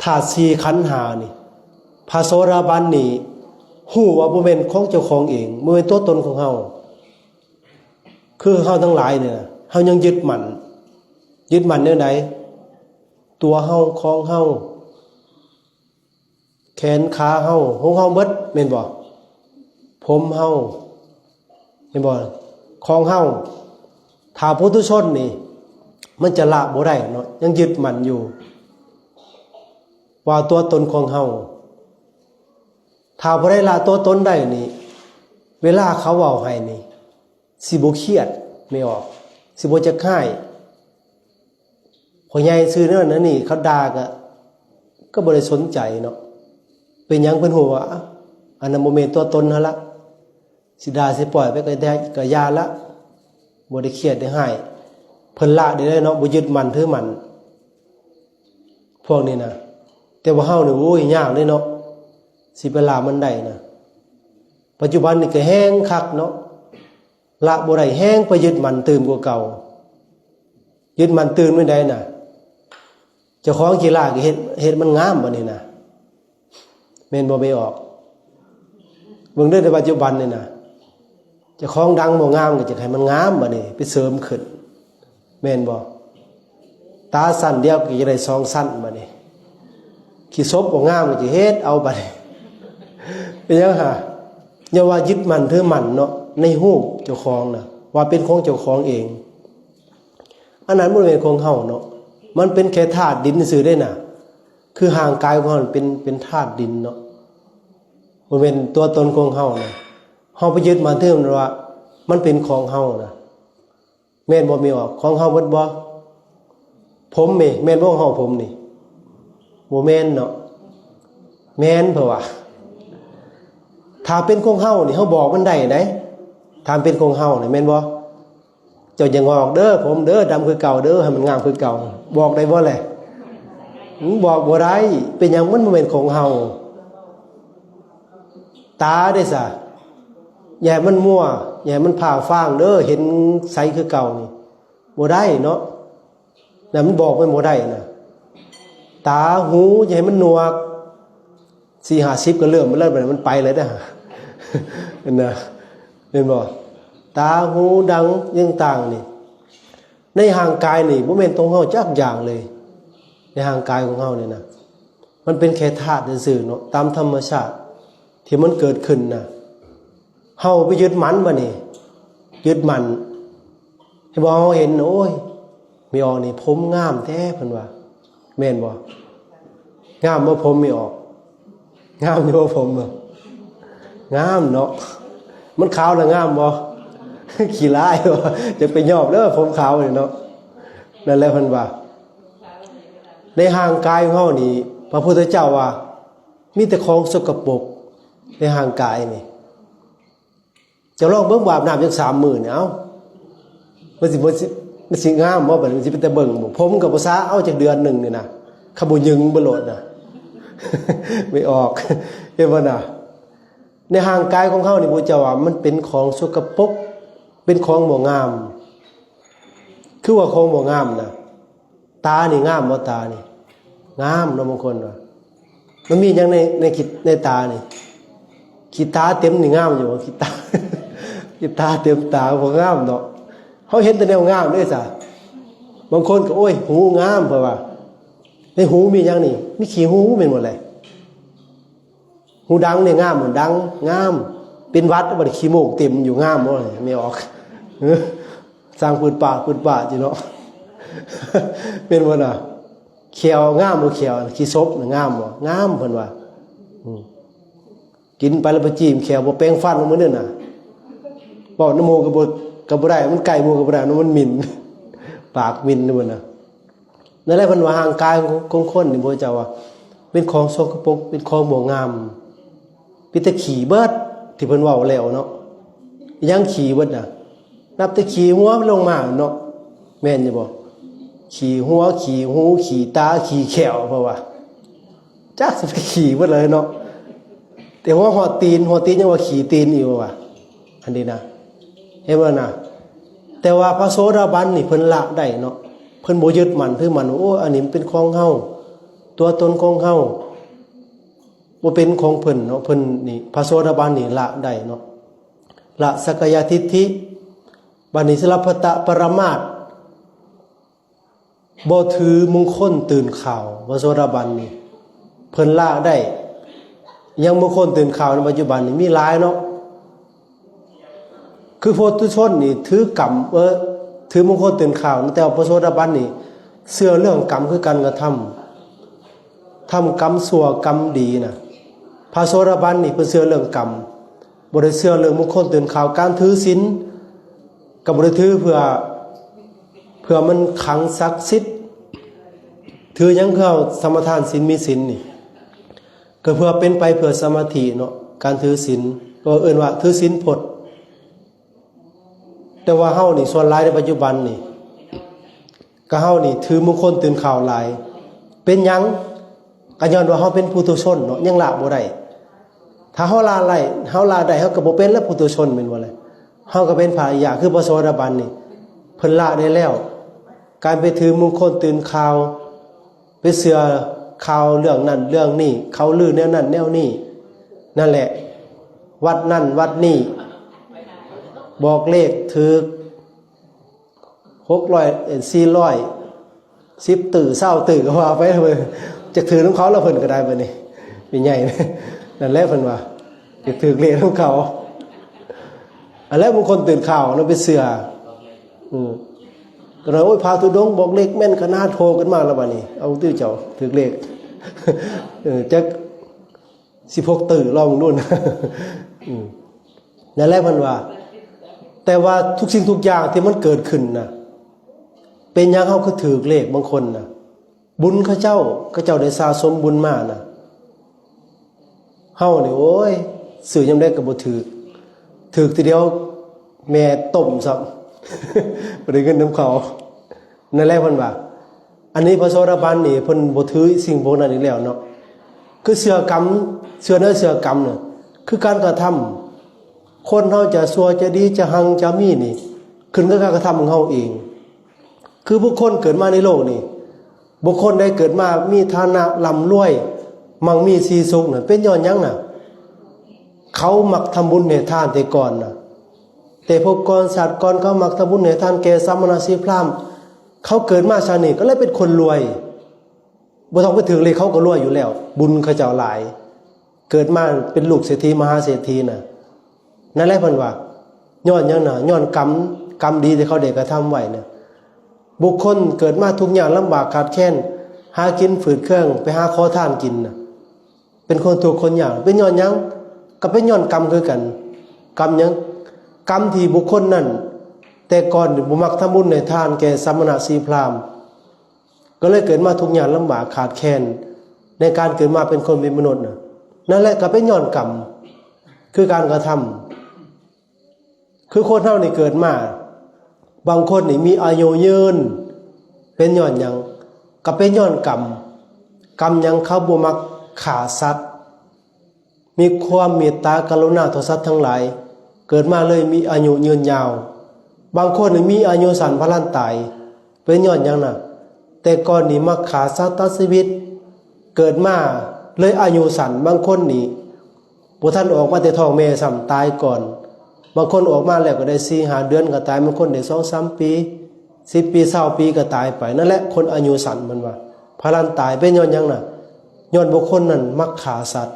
ທາດສີ່ ຂັນຫ້ານີ້ ພະໂສດາບັນນີ້ຮູ້ວ່າບໍ່ແມ່ນຂອງເຈົ້າຂອງເອງ ບໍ່ແມ່ນຕົວຕົນຂອງເຮົາ ຄືເຮົາທັງຫຼາຍນີ້ນະ ເຮົາຍັງຍຶດໝັ້ນ ຍຶດໝັ້ນແນວໃດ? ຕົວເຮົາ ຂອງເຮົາ ແຂນຂາເຮົາ ຂອງເຮົາເບິດແມ່ນບໍ່? ຜົມເຮົາແມ່ນບໍ່? ຂອງເຮົາ. ຖ້າປຸຖຸຊົນນີ້ ມັນຈະລະບໍ່ໄດ້ເນາະ ຍັງຍຶດໝັ້ນຢູ່ວ່າຕົວຕົນຂອງເຮົາ. ຖ້າຜູ້ໃດລະຕົວຕົນໄດ້ນີ້ ເວລາເຂົາເວົ້າໃຫ້ນີ້ ຊິບໍ່ຄຽດ ແມ່ອອກ ຊິບໍ່ຈັກຮ້າຍ. ພໍ່ໃຫຍ່ຊື່ນັ້ນນັ້ນນີ້ ເຂົາດ່າກໍ ກໍບໍ່ໄດ້ສົນໃຈເນາະ. ເປັນຫຍັງ? ເພິ່ນຮູ້ວ່າ ອະ ອັນນັ້ນບໍ່ແມ່ນຕົວຕົນເຮົາລະ ຊິດ່າຊິປ່ອຍໄປກໍໄດ້ ກໍຢ່າລະ ບໍ່ໄດ້ຄຽດໄດ້ຮ້າຍ. ເພິ່ນລະໄດ້ເລີຍເນາະ ບໍ່ຍຶດໝັ້ນຖືໝັ້ນ ພວກນີ້ນະ. ແຕ່ວ່າເຮົານີ້ ໂອ້ຍ ຍາກເດ້ເນາະ ຊິໄປລະມັນໄດ້ນະ. ປັດຈຸບັນນີ້ກໍແຮງຄັກເນາະ ລະບໍ່ໄດ້ ແຮງໄປຍຶດໝັ້ນຕື່ມກວ່າເກົ່າ. ຍຶດໝັ້ນຕື່ມແນວໃດນະ? ເຈົ້າຂອງຂີ້ລ້າກໍເຮັດ ເຮັດມັນງາມບັດນີ້ນະ ແມ່ນບໍ່ແມ່ອອກ? ເບິ່ງເດີ ໃນປັດຈຸບັນນີ້ນະ ເຈົ້າຂອງດັງບໍ່ງາມກໍຈະໃຫ້ມັນງາມບັດນີ້ ໄປເສີມຂຶ້ນ ແມ່ນບໍ່? ຕາຊັ້ນດຽວກໍຈະໄດ້ສອງຊັ້ນບັດນີ້ ຂີ້ສົບບໍ່ງາມກໍຈະເຮັດເອົາບັດນີ້. ເປັນຫຍັງຫາ? ຍ້ອນວ່າຍຶດໝັ້ນຖືໝັ້ນເນາະ ໃນຮູບເຈົ້າຂອງນະ ວ່າເປັນຂອງເຈົ້າຂອງເອງ. ອັນນັ້ນບໍ່ແມ່ນຂອງເຮົາເນາະ ມັນເປັນແຄ່ທາດດິນຊື່ເດ້ນະ. ຄືຮ່າງກາຍຂອງເຮົາເປັນ ເປັນທາດດິນເນາະ ບໍ່ແມ່ນຕົວຕົນຂອງເຮົານະ. ເຮົາໄປຍຶດໝັ້ນຖືໝັ້ນວ່າມັນເປັນຂອງເຮົານະ ແມ່ນບໍ່ແມ່ອອກ? ຂອງເຮົາເບິດບໍ່? ຜົມນີ້ ແມ່ນບໍ່ຂອງເຮົາ ຜົມນີ້? ບໍ່ແມ່ນເນາະ ແມ່ນ ເພາະວ່າ ຖ້າເປັນຂອງເຮົານີ້ ເຮົາບອກມັນໄດ້ໃດ໋ ຖ້າເປັນຂອງເຮົານີ້ ແມ່ນບໍ່? ເຈົ້າຢ່າງອກເດີ ຜົມເດີ ດຳຄືເກົ່າເດີ ໃຫ້ມັນງາມຄືເກົ່າ ບອກໄດ້ບໍ່ແຫຼະ? ອືມ ບອກບໍ່ໄດ້. ເປັນຫຍັງ? ມັນບໍ່ແມ່ນຂອງເຮົາ. ຕາເດ້ຊະ ຢ່າໃຫ້ມັນມົວ ຢ່າໃຫ້ມັນພ້າຟາງເດີ ເຫັນໃສຄືເກົ່ານີ້ ບໍ່ໄດ້ເນາະ. ນັ້ນມັນບອກມັນບໍ່ໄດ້ນະ. ຕາ ຫູ ຢ່າໃຫ້ມັນໜວກ ສີ່ຫ້າສິບກໍເລີ່ມມາແລ້ວ ບັດນີ້ມັນໄປແລ້ວເດ້ ເຫັນນະ ເຫັນບໍ່? ຕາ ຫູ ດັງ ຕ່າງໆນີ້ ໃນຮ່າງກາຍນີ້ບໍ່ແມ່ນຂອງເຮົາຈັກຢ່າງເລີຍ. ໃນຮ່າງກາຍຂອງເຮົານີ້ນະ ມັນເປັນແຄ່ທາດຊື່ໆເນາະ ຕາມທຳມະຊາດທີ່ມັນເກີດຂຶ້ນນະ. ເຮົາໄປຍຶດໝັ້ນ ບັດນີ້ຍຶດໝັ້ນ ເຫັນບໍ່? ເຮົາເຫັນ ໂອ້ຍ ແມ່ອອກນີ້ຜົມງາມແທ້ ເພິ່ນວ່າ ແມ່ນບໍ່? ງາມບໍ່ຜົມແມ່ອອກ? ງາມຢູ່ບໍ່ຜົມ? ງາມເນາະ. ມັນຂາວແລ້ວງາມບໍ່? ຂີ້ຮ້າຍບໍ່? ຢ່າໄປຍອມເດີຜົມຂາວນີ້ເນາະ. ນັ້ນແຫຼະເພິ່ນວ່າ ໃນຮ່າງກາຍຂອງເຮົານີ້ ພະພຸດທະເຈົ້າວ່າ ມີແຕ່ຂອງສົກກະປົກໃນຮ່າງກາຍນີ້. ເຈົ້າລອງເບິ່ງ ອາບນ້ຳຈັກສາມມື້ນີ້ ເອົ້າ ມັນຊິ ມັນຊິ ມັນຊິງາມບໍ່? ບັດນີ້ມັນຊິເປັນຕາເບິ່ງບໍ່? ຜົມກໍບໍ່ສະເອົາຈັກເດືອນໜຶ່ງນີ້ນະ ຄັນບໍ່ຍຶງເບິ່ງໂລດນະ ໄປອອກ ເຫັນບໍ່ນະ? ໃນຮ່າງກາຍຂອງເຮົານີ້ ພະເຈົ້າວ່າມັນເປັນຂອງສົກກະປົກ ເປັນຂອງບໍ່ງາມ. ຄືວ່າຂອງບໍ່ງາມນະ ຕານີ້ງາມບໍ່? ຕານີ້ງາມເນາະ ບາງຄົນວ່າ ມັນມີຫຍັງໃນ ໃນ ໃນຕານີ້? ຂີ້ຕາເຕັມນີ້ງາມຢູ່ບໍ່? ຂີ້ຕາ ຂີ້ຕາເຕັມຕາບໍ່ງາມເນາະ. ເຮົາເຫັນແຕ່ແນວງາມເດ້ຊະ. ບາງຄົນກໍ ໂອ້ຍ ຫູງາມ ເພິ່ນວ່າ ໃນຫູມີຫຍັງນີ້? ມີຂີ້ຫູແມ່ນບໍ່ແລະ? ຫູດັງນີ້ງາມບໍ່? ດັງ ງາມ. ເປັນຫວັດ ບັດນີ້ຂີ້ມູກເຕັມຢູ່ ງາມບໍ່? ແມ່ອອກ ສ້າງປຶດປາດປຶດປາດຢູ່ເນາະ ແມ່ນບໍ່ນະ? ແຂ້ວງາມບໍ່? ແຂ້ວ ຂີ້ສົບນະງາມບໍ່? ງາມ ເພິ່ນວ່າ ອືມ ກິນໄປແລ້ວໄປຈີ້ມແຂ້ວ ບໍ່ແປງຟັນມື້ນັ້ນນະ ເວົ້ານຳໝູ່ກໍບໍ່ ກໍບໍ່ໄດ້ ມັນໃກ້ໝູ່ກໍບໍ່ໄດ້ ມັນໝິ່ນ ປາກໝິ່ນ ແມ່ນບໍ່ນະ? ນັ້ນແຫຼະ ເພິ່ນວ່າຮ່າງກາຍຂອງ ຂອງຄົນນີ້ ພະເຈົ້າວ່າເປັນຂອງສົກກະປົກ ເປັນຂອງບໍ່ງາມ ມີແຕ່ຂີ້ເບິດ ທີ່ເພິ່ນເວົ້າແລ້ວເນາະ. ຍັງຂີ້ເບິດນະ ນັບແຕ່ຂີ້ຫົວລົງມາເນາະ ແມ່ນຢູ່ບໍ່? ຂີ້ຫົວ ຂີ້ຫູ ຂີ້ຕາ ຂີ້ແຂ້ວ ເພິ່ນວ່າ ຈັກຊິໄປຂີ້ເບິດເລີຍເນາະ. ແຕ່ຫົວຮອດຕີນ ຫົວຕີນຍັງວ່າຂີ້ຕີນຢູ່ວ່າ ອັນນີ້ນະ ເຫັນບໍ່ນະ? ແຕ່ວ່າພະໂສດາບັນນີ້ເພິ່ນລະໄດ້ເນາະ ເພິ່ນບໍ່ຍຶດໝັ້ນຖືໝັ້ນວ່າ ໂອ້ ອັນນີ້ມັນເປັນຂອງເຮົາ ຕົວຕົນຂອງເຮົາ ບໍ່ເປັນຂອງເພິ່ນເນາະ. ເພິ່ນນີ້ ພະໂສດາບັນນີ້ລະໄດ້ເນາະ ລະສັກກາຍະທິດຖິ. ບັດນີ້ ສະລະພັດຕະປະລະມາດ ບໍ່ຖືມຸງຄົນຕື່ນຂ່າວ ພະໂສດາບັນນີ້ ເພິ່ນລະໄດ້. ຍັງມຸງຄົນຕື່ນຂ່າວໃນປັດຈຸບັນນີ້ມີຫຼາຍເນາະ ຄືປຸຖຸຊົນນີ້ຖືກຳ ເອີ ຖືມຸງຄົນຕື່ນຂ່າວ ແຕ່ວ່າພະໂສດາບັນນີ້ເຊື່ອເລື່ອງກຳ ຄືການກະທຳ ທຳກຳຊົ່ວກຳດີນະ. ພະໂສດາບັນນີ້ເພິ່ນເຊື່ອເລື່ອງກຳ ບໍ່ໄດ້ເຊື່ອເລື່ອງມຸງຄົນຕື່ນຂ່າວ. ການຖືສິນກໍບໍ່ໄດ້ຖືເພື່ອ ເພື່ອມັນຂັງສັກສິດ. ຖືຫຍັງ? ເພື່ອເຮົາສະມາທານສິນ ມີສິນນີ້ ກໍເພື່ອເປັນໄປເພື່ອສະມາທິເນາະ ການຖືສິນ ກໍເອີ້ນວ່າຖືສິນພົດ. ແຕ່ວ່າເຮົານີ້ ສ່ວນຫຼາຍໃນປັດຈຸບັນນີ້ ກໍເຮົານີ້ຖືມຸງຄົນຕື່ນຂ່າວຫຼາຍ. ເປັນຫຍັງ? ກໍຍ້ອນວ່າເຮົາເປັນປຸຖຸຊົນເນາະ ຍັງລະບໍ່ໄດ້. ຖ້າເຮົາລະໄດ້ ເຮົາລະໄດ້ ເຮົາກໍບໍ່ເປັນລະປຸຖຸຊົນ ແມ່ນບໍ່ລະ? ເຮົາກໍເປັນພະອະລິຍະ ຄືພະໂສດາບັນນີ້ ເພິ່ນລະໄດ້ແລ້ວ. ການໄປຖືມຸງຄົນຕື່ນຂ່າວ ໄປເຊື່ອຂ່າວເລື່ອງນັ້ນເລື່ອງນີ້ ເຂົາລືແນວນັ້ນແນວນີ້ ນັ້ນແຫຼະ ວັດນັ້ນວັດນີ້ ບອກເລກຖືກ ຫົກຮ້ອຍ ເອີ ສີ່ຮ້ອຍ ສິບຕື້ ຊາວຕື້ ກໍວ່າໄປ ຈັກຖືນຳເຂົາລະ ເພິ່ນກໍໄດ້ບັດນີ້ ແມ່ໃຫຍ່ ນັ້ນແຫຼະ ເພິ່ນວ່າ ຢາກຖືກເລກນຳເຂົາ. ອັນແລ້ວບາງຄົນຕື່ນຂ່າວເນາະ ໄປເຊື່ອ ອືມ ກໍໄດ້ ໂອ້ຍ ພະທຸດົງບອກເລກແມ່ນຂະໜາດ ໂທກັນມາແລ້ວບັດນີ້ ເອົາຕິເຈົ້າ ຖືກເລກ ເອີ ຈັກສິບຫົກຕື້ ລອງເບິ່ງດູ ອືມ ນັ້ນແຫຼະເພິ່ນວ່າ. ແຕ່ວ່າທຸກສິ່ງທຸກຢ່າງທີ່ມັນເກີດຂຶ້ນນະ ເປັນຫຍັງເຮົາຄືຖືກເລກ? ບາງຄົນນະ ບຸນເຂົາເຈົ້າ ເຂົາເຈົ້າໄດ້ສະສົມບຸນມານະ. ເຮົານີ້ ໂອ້ຍ ຊື້ຍາມໃດກໍບໍ່ຖືກ ຖືກທີດຽວແມ່ຕົ້ມຊ້ຳ ບໍ່ໄດ້ເງິນນຳເຂົາ. ນັ້ນແຫຼະເພິ່ນວ່າ ອັນນີ້ພະໂສດາບັນນີ້ເພິ່ນບໍ່ຖືສິ່ງພວກນັ້ນອີກແລ້ວເນາະ ຄືເຊື່ອກຳ ເຊື່ອເນີເຊື່ອກຳນະ. ຄືການກະທຳ. ຄົນເຮົາຈະຊົ່ວຈະດີຈະຮັ່ງຈະມີນີ້ ຂຶ້ນກັບການກະທຳຂອງເຮົາເອງ. ຄືບຸກຄົນເກີດມາໃນໂລກນີ້ ບຸກຄົນໃດເກີດມາມີຖານະລ່ຳລວຍ ມັ່ງມີສີສຸກນັ້ນ ເປັນຍ້ອນຫຍັງນະ? ເຂົາມັກທຳບຸນໃຫ້ທານແຕ່ກ່ອນນະ ແຕ່ພົບກ່ອນຊາດກ່ອນ ເຂົາມັກທຳບຸນໃຫ້ທານແກ່ສະມະນະຊີພຣາມ. ເຂົາເກີດມາຊາດນີ້ກໍເລີຍເປັນຄົນລວຍ ບໍ່ຕ້ອງໄປຖືກເລກ ເຂົາກໍລວຍຢູ່ແລ້ວ ບຸນເຂົາເຈົ້າຫຼາຍ ເກີດມາເປັນລູກເສດຖີມະຫາເສດຖີນະ. ນັ້ນແຫຼະເພິ່ນວ່າ ຍ້ອນຫຍັງນະ? ຍ້ອນກຳ ກຳດີທີ່ເຂົາໄດ້ກະທຳໄວ້ນະ. ບຸກຄົນເກີດມາທຸກຍາກລຳບາກຂາດແຄນ ຫາກິນຝືດເຄືອງ ໄປຫາຂໍທານກິນນະ ເປັນຄົນທຸກຄົນຍາກ ເປັນຍ້ອນຫຍັງ? ກໍເປັນຍ້ອນກຳຄືກັນ. ກຳຫຍັງ? ກຳທີ່ບຸກຄົນນັ້ນ ແຕ່ກ່ອນນີ້ບໍ່ມັກທຳບຸນໃຫ້ທານແກ່ສະມະນະຊີພຣາມ ກໍເລີຍເກີດມາທຸກຍາກລຳບາກຂາດແຄນ ໃນການເກີດມາເປັນຄົນເປັນມະນຸດນະ. ນັ້ນແຫຼະກໍເປັນຍ້ອນກຳ ຄືການກະທຳ. ຄືຄົນເຮົານີ້ເກີດມາ ບາງຄົນນີ້ມີອາຍຸຍືນ ເປັນຍ້ອນຫຍັງ? ກໍເປັນຍ້ອນກຳ. ກຳຫຍັງ? ເຂົາບໍ່ມັກຂ້າສັດ ມີຄວາມເມດຕາກະລຸນາຕໍ່ສັດທັງຫຼາຍ ເກີດມາເລີຍມີອາຍຸຍືນຍາວ. ບາງຄົນນີ້ມີອາຍຸສັ້ນ ພາລັນຕາຍ ເປັນຍ້ອນຫຍັງນະ? ແຕ່ກ່ອນນີ້ມັກຂ້າສັດຕັດຊີວິດ ເກີດມາເລີຍອາຍຸສັ້ນ. ບາງຄົນນີ້ບໍ່ທັນອອກມາແຕ່ທ້ອງແມ່ຊ້ຳ ຕາຍກ່ອນ. ບາງຄົນອອກມາແລ້ວກໍໄດ້ສີ່ຫ້າເດືອນກໍຕາຍ ບາງຄົນໄດ້ສອງສາມປີ ສິບປີ ຊາວປີກໍຕາຍໄປ. ນັ້ນແຫຼະຄົນອາຍຸສັ້ນ ເພິ່ນວ່າ ພາລັນຕາຍ ເປັນຍ້ອນຫຍັງນະ? ຍ້ອນບຸກຄົນນັ້ນມັກຂ້າສັດ.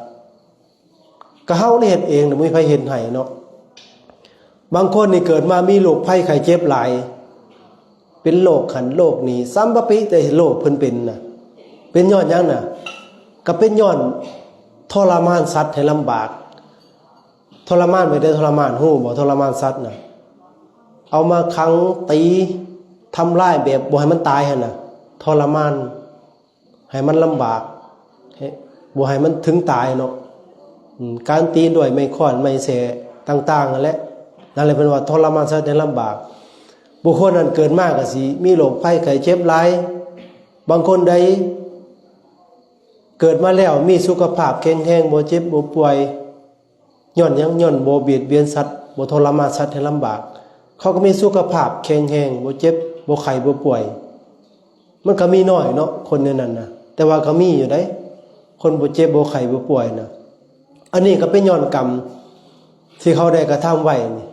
ກໍເຮົາໄດ້ເຮັດເອງນະ ບໍ່ມີໃຜເຮັດໃຫ້ເນາະ. ບາງຄົນນີ້ເກີດມາມີໂລກໄພໄຂ້ເຈັບຫຼາຍ ເປັນໂລກຫັ້ນໂລກນີ້ ສຳປະປິແຕ່ໂລກເພິ່ນເປັນນະ. ເປັນຍ້ອນຫຍັງນະ? ກໍເປັນຍ້ອນທໍລະມານສັດໃຫ້ລຳບາກ. ທໍລະມານແບບໃດ? ທໍລະມານ ຮູ້ບໍ່? ທໍລະມານສັດນະ ເອົາມາຂັງ ຕີ ທຳລາຍແບບບໍ່ໃຫ້ມັນຕາຍຫັ້ນນະ ທໍລະມານ ໃຫ້ມັນລຳບາກ ໃຫ້ ບໍ່ໃຫ້ມັນເຖິງຕາຍເນາະ. ອາ ການຕີດ້ວຍໄມ້ຄ້ອນໄມ້ແສ້ຕ່າງໆຫັ້ນແຫຼະ. ນັ້ນແຫຼະເພິ່ນວ່າທໍລະມານສັດໃຫ້ລຳບາກ. ບຸກຄົນນັ້ນເກີດມາກໍຊິມີໂລກໄພໄຂ້ເຈັບຫຼາຍ. ບາງຄົນໃດເກີດມາແລ້ວມີສຸຂະພາບແຂງແຮງ ບໍ່ເຈັບບໍ່ປ່ວຍ ຍ້ອນຫຍັງ? ຍ້ອນບໍ່ບຽດບຽນສັດ ບໍ່ທໍລະມານສັດໃຫ້ລຳບາກ. ເຂົາກໍມີສຸຂະພາບແຂງແຮງ ບໍ່ເຈັບບໍ່ໄຂ້ບໍ່ປ່ວຍ. ມັນກໍມີໜ້ອຍເນາະ ຄົນແນວນັ້ນນະ ແຕ່ວ່າກໍມີຢູ່ໃດ໋ ຄົນບໍ່ເຈັບບໍ່ໄຂ້ບໍ່ປ່ວຍນະ. ອັນນີ້ກໍເປັນຍ້ອນກຳທີ່ເຂົາໄດ້ກະທຳໄວ້ນີ້.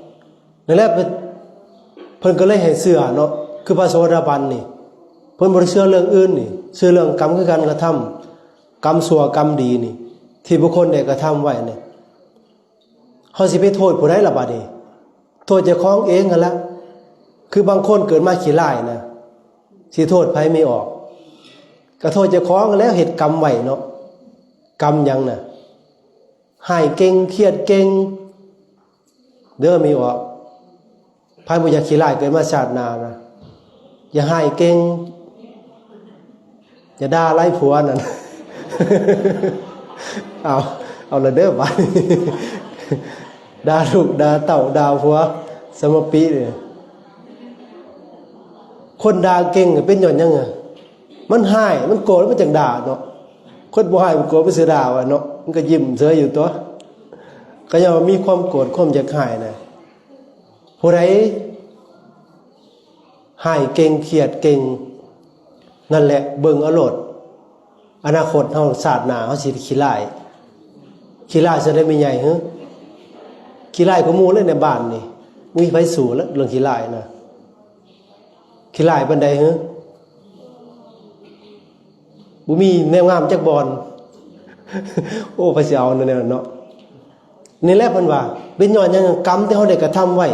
ນັ້ນແຫຼະ ເພິ່ນ ເພິ່ນກໍເລີຍໃຫ້ເຊື່ອເນາະ. ຄືພະໂສດາບັນນີ້ ເພິ່ນບໍ່ໄດ້ເຊື່ອເລື່ອງອື່ນນີ້ ເຊື່ອເລື່ອງກຳ ຄືການກະທຳ ກຳຊົ່ວກຳດີນີ້ ທີ່ບຸກຄົນໄດ້ກະທຳໄວ້ນີ້. ເຮົາຊິໄປໂທດຜູ້ໃດລະບາດນີ້? ໂທດເຈົ້າຂອງເອງຫັ້ນລະ. ຄືບາງຄົນເກີດມາຂີ້ຮ້າຍນະ ຊິໂທດໃຜ? ມີອອກ ກໍໂທດເຈົ້າຂອງຫັ້ນແຫຼະ ເຮັດກຳໄວ້ເນາະ. ກຳຫຍັງນະ? ຮ້າຍເກັ່ງ ຄຽດເກັ່ງເດີ ມີອອກ. ໃຜບໍ່ຢາກຂີ້ຮ້າຍເກີດມາຊາດໜ້ານະ? ຢ່າຮ້າຍເກັ່ງ ຢ່າດ່າຫຼາຍຜົວນັ້ນ. ເອົາ ເອົາລະເດີບາດນີ້ ດ່າລູກດ່າເຕົ້າດ່າຜົວ ສະມາປິເລີຍ. ຄົນດ່າເກັ່ງເປັນຍ້ອນຫຍັງ? ມັນຮ້າຍ ມັນໂກດ ມັນຈັ່ງດ່າເນາະ. ຄົນບໍ່ຮ້າຍບໍ່ໂກດ ມັນຊິດ່າວະເນາະ? ມັນກໍຍິ້ມເສີຍຢູ່ຕົວະ. ກໍຍ້ອນວ່າມີຄວາມໂກດ ຄວາມຢາກຮ້າຍນະ. ຜູ້ໃດຮ້າຍເກັ່ງ ຄຽດເກັ່ງ ນັ້ນແຫຼະ ເບິ່ງເອົາໂລດ. ອະນາຄົດເຮົາ ຊາດໜ້າເຮົາຊິຂີ້ຮ້າຍ. ຂີ້ຮ້າຍຊະໄດ້ແມ່ໃຫຍ່ເຮີ? ຂີ້ຮ້າຍກວ່າໝູ່ເລີຍໃນບ້ານນີ້. ມີໃຜສູ້ລະເລື່ອງຂີ້ຮ້າຍນະ? ຂີ້ຮ້າຍປານໃດເຮີ? ບໍ່ມີແນວງາມຈັກບ່ອນ. ໂອ້ ໃຜຊິເອົາແນວນັ້ນເນາະ? ນີ້ແຫຼະເພິ່ນວ່າ ເປັນຍ້ອນຫຍັງ? ກຳທີ່ເຮົາໄດ້ກະທຳໄວ້.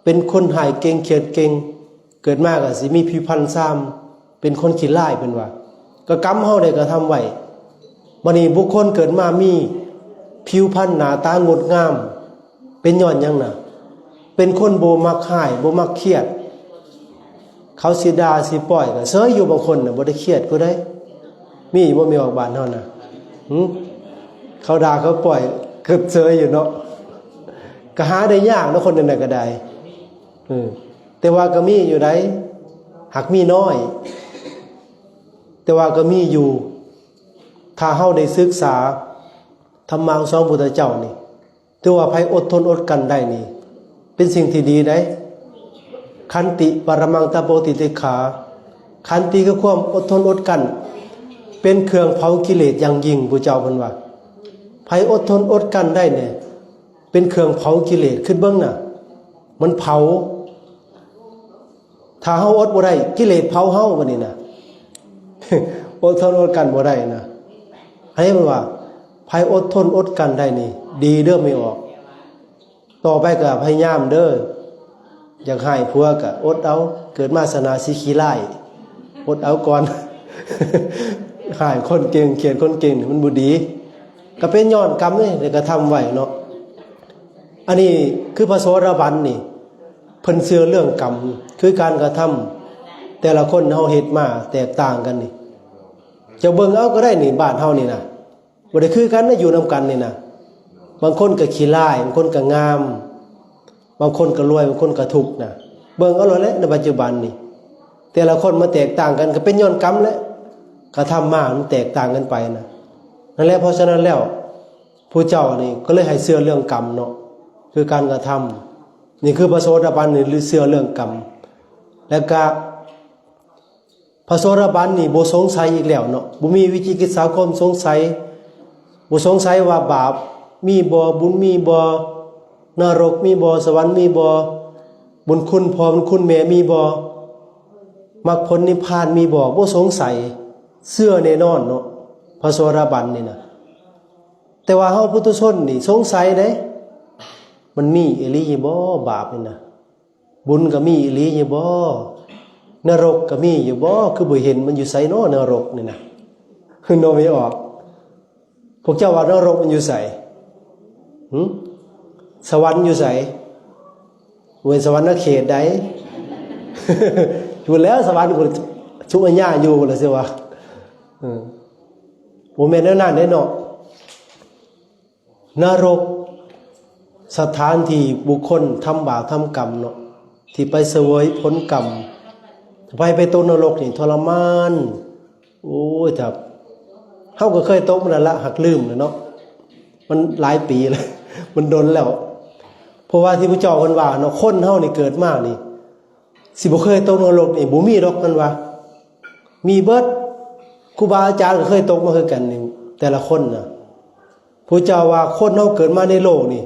ເປັນຄົນຮ້າຍເກັ່ງ ຄຽດເກັ່ງ ເກີດມາກໍຊິມີຜິວພັນຊາມ ເປັນຄົນຂີ້ຮ້າຍ ເພິ່ນວ່າ ກໍກຳເຮົາໄດ້ກະທຳໄວ້. ບັດນີ້ບຸກຄົນເກີດມາມີຜິວພັນໜ້າຕາງົດງາມ ເປັນຍ້ອນຫຍັງນະ? ເປັນຄົນບໍ່ມັກຮ້າຍ ບໍ່ມັກຄຽດ. ເຂົາຊິດ່າຊິປ້ອຍກໍເຊີຍຢູ່ ບາງຄົນນະ ບໍ່ໄດ້ຄຽດຜູ້ໃດ. ມີບໍ່? ມີອອກບ້ານເຮົານະ ຫຶ? ເຂົາດ່າເຂົາປ້ອຍ ເກີບເຊີຍຢູ່ເນາະ. ກໍຫາໄດ້ຍາກເນາະ ຄົນແນວນັ້ນກໍໄດ້. ເອີ ແຕ່ວ່າກໍມີຢູ່ໃດ໋ ຫາກມີນ້ອຍ ແຕ່ວ່າກໍມີຢູ່. ຖ້າເຮົາໄດ້ສຶກສາ ທຳມະຂອງພະພຸດທະເຈົ້ານີ້ ຖືວ່າໃຜອົດທົນອົດກັ້ນໄດ້ນີ້ ເປັນສິ່ງທີ່ດີໃດ໋. ຂັນຕິປະຣະມັງ ຕະໂປ ຕິຕິກຂາ. ຂັນຕິຄືຄວາມອົດທົນອົດກັ້ນ ເປັນເຄື່ອງເຜົາກິເລດຢ່າງຍິ່ງ. ພະເຈົ້າເພິ່ນວ່າ ໃຜອົດທົນອົດກັ້ນໄດ້ນີ້ ເປັນເຄື່ອງເຜົາກິເລດ. ຄິດເບິ່ງນະ ມັນເຜົາ ຖ້າເຮົາອົດບໍ່ໄດ້ ກິເລດເຜົາເຮົາບັດນີ້ນະ ອົດທົນອົດກັ້ນບໍ່ໄດ້ນະ. ອັນນີ້ເພິ່ນວ່າ ໃຜອົດທົນອົດກັ້ນໄດ້ນີ້ ດີເດີແມ່ອອກ. ຕໍ່ໄປກໍພະຍາຍາມເດີ ຢາກຮ້າຍຜົວກໍອົດເອົາ ເກີດມາຊາດໜ້າຊິຂີ້ຮ້າຍ ອົດເອົາກ່ອນ. ຮ້າຍຄົນເກັ່ງ ຄຽດຄົນເກັ່ງນີ້ມັນບໍ່ດີ ກໍເປັນຍ້ອນກຳເດ້ ໄດ້ກະທຳໄວ້ເນາະ. ອັນນີ້ຄືພະໂສດາບັນນີ້ ເພິ່ນເຊື່ອເລື່ອງກຳ ຄືການກະທຳ ແຕ່ລະຄົນເຮົາເຮັດມາແຕກຕ່າງກັນນີ້ ເຈົ້າເບິ່ງເອົາກໍໄດ້ນີ້ ບ້ານເຮົານີ້ນະ ບໍ່ໄດ້ຄືກັນນະ ຢູ່ນຳກັນນີ້ນະ. ບາງຄົນກໍຂີ້ຮ້າຍ ບາງຄົນກໍງາມ ບາງຄົນກໍລວຍ ບາງຄົນກໍທຸກນະ. ເບິ່ງເອົາໂລດແຫຼະ ໃນປັດຈຸບັນນີ້ ແຕ່ລະຄົນມາແຕກຕ່າງກັນ ກໍເປັນຍ້ອນກຳແຫຼະ ກະທຳມາມັນແຕກຕ່າງກັນໄປນະ. ນັ້ນແຫຼະ ເພາະສະນັ້ນແລ້ວ ພະເຈົ້ານີ້ກໍເລີຍໃຫ້ເຊື່ອເລື່ອງກຳເນາະ ຄືການກະທຳ. ນີ້ຄືພະໂສດາບັນນີ້ເຊື່ອເລື່ອງກຳ ແລ້ວກະ ພະໂສດາບັນນີ້ບໍ່ສົງໄສອີກແລ້ວເນາະ ບໍ່ມີວິຈິກິດສາ ຄວາມສົງໄສ ບໍ່ສົງໄສວ່າບາບມີບໍ່ ບຸນມີບໍ່ ນະລົກມີບໍ່ ສະຫວັນມີບໍ່ ບຸນຄຸນພໍ່ບຸນຄຸນແມ່ມີບໍ່ ມັກຜົນນິບພານມີບໍ່ ບໍ່ສົງໄສ ເຊື່ອແນ່ນອນເນາະ ພະໂສດາບັນນີ້ນະ. ແຕ່ວ່າເຮົາປຸຖຸຊົນນີ້ສົງໄສເດ້ ມັນມີອີ່ຫຼີຢູ່ບໍ່ ບາບນີ້ນະ? ບຸນກໍມີອີ່ຫຼີຢູ່ບໍ່? ນະລົກກໍມີຢູ່ບໍ່? ຄືບໍ່ເຫັນ ມັນຢູ່ໃສເນາະ ນະລົກນີ້ນະ? ເນາະ ແມ່ອອກ ພວກເຈົ້າວ່ານະລົກມັນຢູ່ໃສ? ຫຶ? ສະຫວັນຢູ່ໃສ? ເວີຍ ສະຫວັນນະເຂດໃດ? ຢູ່ແລ້ວ ສະຫວັນພຸ້ນ ສຸກອາຍາຢູ່ພຸ້ນລະ ຊິວ່າ ເອີ ບໍ່ແມ່ນແນວນັ້ນເດ້ເນາະ. ນະລົກ ສະຖານທີ່ບຸກຄົນທຳບາບທຳກຳເນາະ ທີ່ໄປສະເຫວີຍຜົນກຳ ໄປ ໄປຕົກນະລົກນີ້ທໍລະມານ. ໂອ້ຍ ຖ້າ ເຮົາກໍເຄີຍຕົກມານັ້ນລະ ຫາກລືມແລ້ວເນາະ ມັນຫຼາຍປີແລ້ວ ມັນດົນແລ້ວ. ເພາະວ່າທີ່ພະເຈົ້າເພິ່ນວ່າເນາະ ຄົນເຮົານີ້ເກີດມານີ້ ຊິບໍ່ເຄີຍຕົກນະລົກນີ້ບໍ່ມີດອກ ເພິ່ນວ່າ. ມີເບິດ ຄູບາອາຈານກໍເຄີຍຕົກມາຄືກັນນີ້ ແຕ່ລະຄົນນະ. ພະເຈົ້າວ່າຄົນເຮົາເກີດມາໃນໂລກນີ້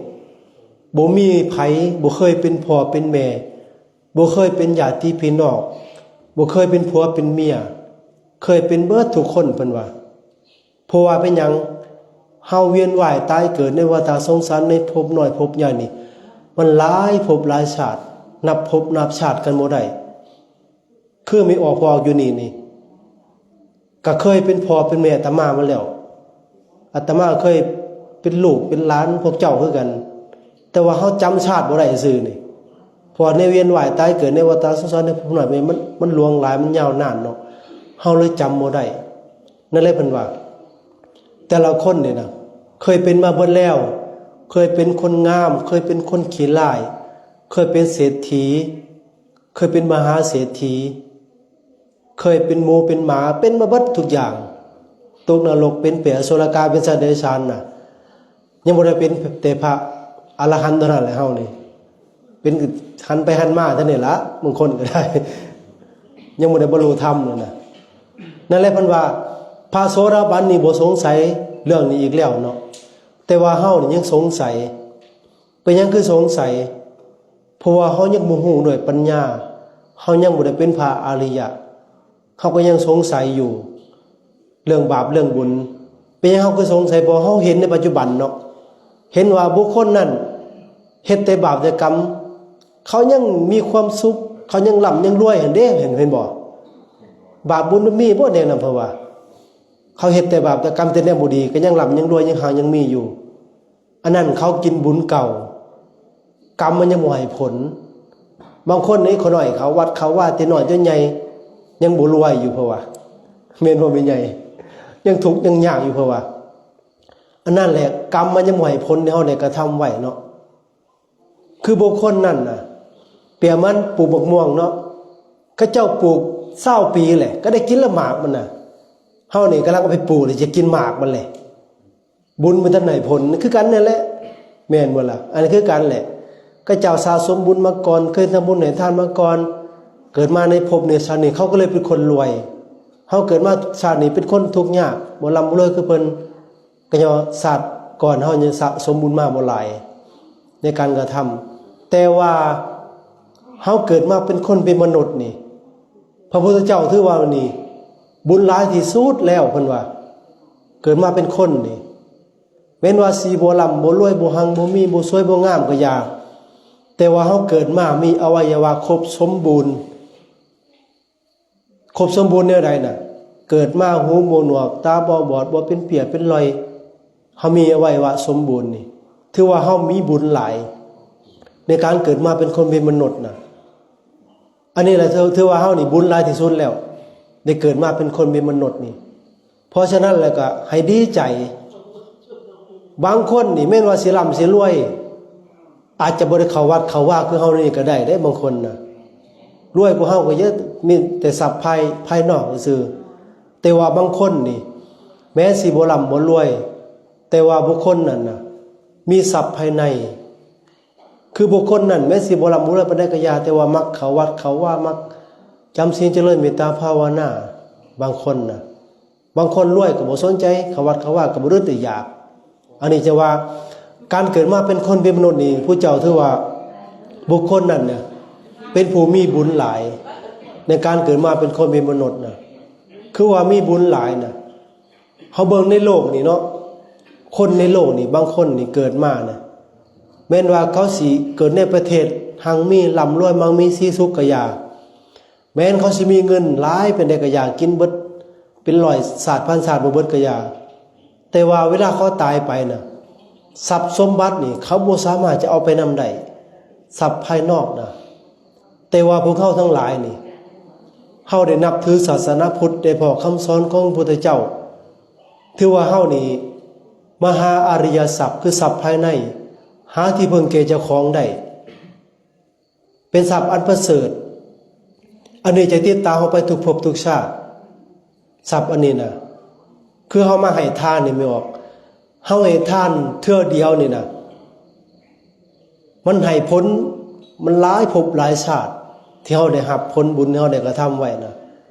ບໍ່ມີໃຜບໍ່ເຄີຍເປັນພໍ່ເປັນແມ່ ບໍ່ເຄີຍເປັນຍາດຕິພີ່ນ້ອງ ບໍ່ເຄີຍເປັນຜົວເປັນເມຍ ເຄີຍເປັນເບິດທຸກຄົນ ເພິ່ນວ່າ. ເພາະວ່າເປັນຫຍັງ? ເຮົາວຽນວ່າຍຕາຍເກີດໃນວັດຕະສົງສານ ໃນພົບນ້ອຍພົບໃຫຍ່ນີ້ ມັນຫຼາຍພົບຫຼາຍຊາດ ນັບພົບນັບຊາດກັນບໍ່ໄດ້. ຄືແມ່ອອກບອກຢູ່ນີ້ນີ້ ກໍເຄີຍເປັນພໍ່ເປັນແມ່ອາດຕະມາມາແລ້ວ. ອາດຕະມາເຄີຍເປັນລູກເປັນຫຼານພວກເຈົ້າຄືກັນ ແຕ່ວ່າເຮົາຈຳຊາດບໍ່ໄດ້ຊື່ນີ້. ເພາະວ່າໃນວຽນວ່າຍຕາຍເກີດໃນວັດຕະສົງສານໃນພົບນ້ອຍ ມັນ ມັນຫຼວງຫຼາຍ ມັນຍາວນານເນາະ ເຮົາເລີຍຈຳບໍ່ໄດ້. ນັ້ນແຫຼະເພິ່ນວ່າ ແຕ່ລະຄົນນີ້ນະ ເຄີຍເປັນມາເບິດແລ້ວ ເຄີຍເປັນຄົນງາມ ເຄີຍເປັນຄົນຂີ້ຮ້າຍ ເຄີຍເປັນເສດຖີ ເຄີຍເປັນມະຫາເສດຖີ ເຄີຍເປັນໝູເປັນໝາ ເປັນມາເບິດທຸກຢ່າງ. ຕົກນະລົກ ເປັນເປດອະສຸລະກາຍ ເປັນສັດເດຍສານນະ ຍັງບໍ່ໄດ້ເປັນແຕ່ພະອະລະຫັນເທົ່ານັ້ນແຫຼະ. ເຮົານີ້ເປັນຫັນໄປຫັນມາເທົ່ານີ້ລະ ບາງຄົນກໍໄດ້ ຍັງບໍ່ໄດ້ບັນລຸທຳນັ້ນນະ. ນັ້ນແຫຼະເພິ່ນວ່າ ພະໂສດາບັນນີ້ບໍ່ສົງໄສເລື່ອງນີ້ອີກແລ້ວເນາະ ແຕ່ວ່າເຮົານີ້ຍັງສົງໄສ. ເປັນຫຍັງຄືສົງໄສ? ເພາະວ່າເຮົາຍັງບໍ່ຮູ້ດ້ວຍປັນຍາ ເຮົາຍັງບໍ່ໄດ້ເປັນພະອະລິຍະ ເຮົາກໍຍັງສົງໄສຢູ່ເລື່ອງບາບເລື່ອງບຸນ. ເປັນຫຍັງເຮົາຄືສົງໄສ? ເພາະເຮົາເຫັນໃນປັດຈຸບັນເນາະ ເຫັນວ່າບຸກຄົນນັ້ນເຮັດແຕ່ບາບແຕ່ກຳ ເຂົາຍັງມີຄວາມສຸກ ເຂົາຍັງລ່ຳຍັງລວຍຫັ້ນເດ້ ເຫັນ ເຫັນບໍ່? ບາບບຸນມັນມີບໍ່ແນວນັ້ນ? ເພາະວ່າເຂົາເຮັດແຕ່ບາບແຕ່ກຳ ແຕ່ແນວບໍ່ດີ ກໍຍັງລ່ຳຍັງລວຍ ຍັງຮັ່ງຍັງມີຢູ່. ອັນນັ້ນເຂົາກິນບຸນເກົ່າ ກຳມັນຍັງບໍ່ໃຫ້ຜົນ. ບາງຄົນນີ້ ຂ້ານ້ອຍເຂົ້າວັດເຂົ້າວາ ແຕ່ນ້ອຍຈົນໃຫຍ່ ຍັງບໍ່ລວຍຢູ່ ເພາະວ່າ ແມ່ນບໍ່ແມ່ໃຫຍ່? ຍັງທຸກຍັງຍາກຢູ່ ເພາະວ່າ ອັນນັ້ນແຫຼະ ກຳມັນຍັງບໍ່ໃຫ້ຜົນທີ່ເຮົາໄດ້ກະທຳໄວ້ເນາະ. ຄືບຸກຄົນນັ້ນນະ ປຽບມັນປູກໝາກມ່ວງເນາະ ເຂົາເຈົ້າປູກຊາວປີແຫຼະ ກໍໄດ້ກິນລະໝາກມັນນະ. ເຮົານີ້ກຳລັງເອົາໄປປູກ ແລ້ວຈະກິນໝາກມັນແຫຼະ. ບຸນມັນທັນໃຫ້ຜົນ ຄືກັນນັ້ນແຫຼະ ແມ່ນບໍ່ລະ? ອັນນີ້ຄືກັນແຫຼະ ເຂົາເຈົ້າສະສົມບຸນມາກ່ອນ ເຄີຍທຳບຸນໃຫ້ທານມາກ່ອນ ເກີດມາໃນພົບໃນຊາດນີ້ ເຂົາກໍເລີຍເປັນຄົນລວຍ. ເຮົາເກີດມາຊາດນີ້ເປັນຄົນທຸກຍາກ ບໍ່ລ່ຳບໍ່ລວຍຄືເພິ່ນ ກໍຍ້ອນຊາດກ່ອນເຮົາຍັງສະສົມບຸນມາບໍ່ຫຼາຍໃນການກະທຳ. ແຕ່ວ່າເຮົາເກີດມາເປັນຄົນເປັນມະນຸດນີ້ ພະພຸດທະເຈົ້າຖືວ່ານີ້ບຸນຫຼາຍທີ່ສຸດແລ້ວ ເພິ່ນວ່າ ເກີດມາເປັນຄົນນີ້ ແມ່ນວ່າຊິບໍ່ລ່ຳບໍ່ລວຍ ບໍ່ຮັ່ງບໍ່ມີ ບໍ່ສວຍບໍ່ງາມກໍຢ່າ ແຕ່ວ່າເຮົາເກີດມາມີອະໄວຍະວະຄົບສົມບູນ. ຄົບສົມບູນແນວໃດນະ? ເກີດມາຫູບໍ່ໜວກ ຕາບໍ່ບອດ ບໍ່ເປັນເປ້ຍເປັນລອຍ ເຮົາມີອະໄວຍະວະສົມບູນນີ້ ຖືວ່າເຮົາມີບຸນຫຼາຍ ໃນການເກີດມາເປັນຄົນເປັນມະນຸດນະ. ອັນນີ້ລະ ຖື ຖືວ່າເຮົານີ້ບຸນຫຼາຍທີ່ສຸດແລ້ວ ໄດ້ເກີດມາເປັນຄົນເປັນມະນຸດນີ້. ເພາະສະນັ້ນແລ້ວກໍໃຫ້ດີໃຈ. ບາງຄົນນີ້ແມ່ນວ່າຊິລ່ຳຊິລວຍ ອາດຈະບໍ່ໄດ້ເຂົ້າວັດເຂົ້າວາຄືເຮົານີ້ກໍໄດ້ເດ້ ບາງຄົນນະ. ລວຍກວ່າເຮົາກໍເຍອະ ມີແຕ່ຊັບພາຍ ພາຍນອກຊື່ໆ ແຕ່ວ່າບາງຄົນນີ້ ແມ້ຊິບໍ່ລ່ຳບໍ່ລວຍ ແຕ່ວ່າບຸກຄົນນັ້ນນະ ມີຊັບພາຍໃນ. ຄືບຸກຄົນນັ້ນແມ້ຊິບໍ່ລ່ຳບໍ່ລວຍປານໃດກໍຢ່າ ແຕ່ວ່າມັກເຂົ້າວັດເຂົ້າວາ ມັກຈຳສິນ ຈະເລີນເມດຕາພາວະນາ. ບາງຄົນນະ ບາງຄົນລວຍກໍບໍ່ສົນໃຈ ເຂົ້າວັດເຂົ້າວາກໍບໍ່ດຶດໄດ້ຢາກ. ອັນນີ້ຈະວ່າ ການເກີດມາເປັນຄົນເປັນມະນຸດນີ້ ພະເຈົ້າຖືວ່າບຸກຄົນນັ້ນນະ ເປັນຜູ້ມີບຸນຫຼາຍ ໃນການເກີດມາເປັນຄົນເປັນມະນຸດນະ ຄືວ່າມີບຸນຫຼາຍນະ. ເຮົາເບິ່ງໃນໂລກນີ້ເນາະ ຄົນໃນໂລກນີ້ ບາງຄົນນີ້ເກີດມານະ ແມ່ນວ່າເຂົາຊິເກີດໃນປະເທດຮັ່ງມີ ລ່ຳລວຍ ມັ່ງມີສີສຸກກໍຢ່າ ແມ່ນເຂົາຊິມີເງິນຫຼາຍປານໃດກໍຢ່າ ກິນເບິດເປັນຮ້ອຍຊາດພັນຊາດບໍ່ເບິດກໍຢ່າ ແຕ່ວ່າເວລາເຂົາຕາຍໄປນະ ຊັບສົມບັດນີ້ເຂົາບໍ່ສາມາດຈະເອົາໄປນຳໄດ້ ຊັບພາຍນອກນະ. ແຕ່ວ່າພວກເຮົາທັງຫຼາຍນີ້ ເຮົາໄດ້ນັບຖືສາສະໜາພຸດ ໄດ້ພໍ້ຄຳສອນຂອງພະພຸດທະເຈົ້າ ຖືວ່າເຮົານີ້ມະຫາອະລິຍະຊັບ ຄືຊັບພາຍໃນ ຫາທີ່ເພິ່ງແກ່ເຈົ້າຂອງໄດ້ ເປັນຊັບອັນປະເສີດ. ອັນນີ້ຈະຕິດຕາມເຮົາໄປທຸກພົບທຸກຊາດ. ຊັບອັນນີ້ນະ ຄືເຮົາມາໃຫ້ທານນີ້ແມ່ນອອກ ເຮົາໃຫ້ທານເທື່ອດຽວນີ້ນະ ມັນໃຫ້ຜົນ ມັນຫຼາຍພົບຫຼາຍຊາດ ທີ່ເຮົາໄດ້ຮັບຜົນບຸນທີ່ເຮົາໄດ້ກະທຳໄວ້ນະ.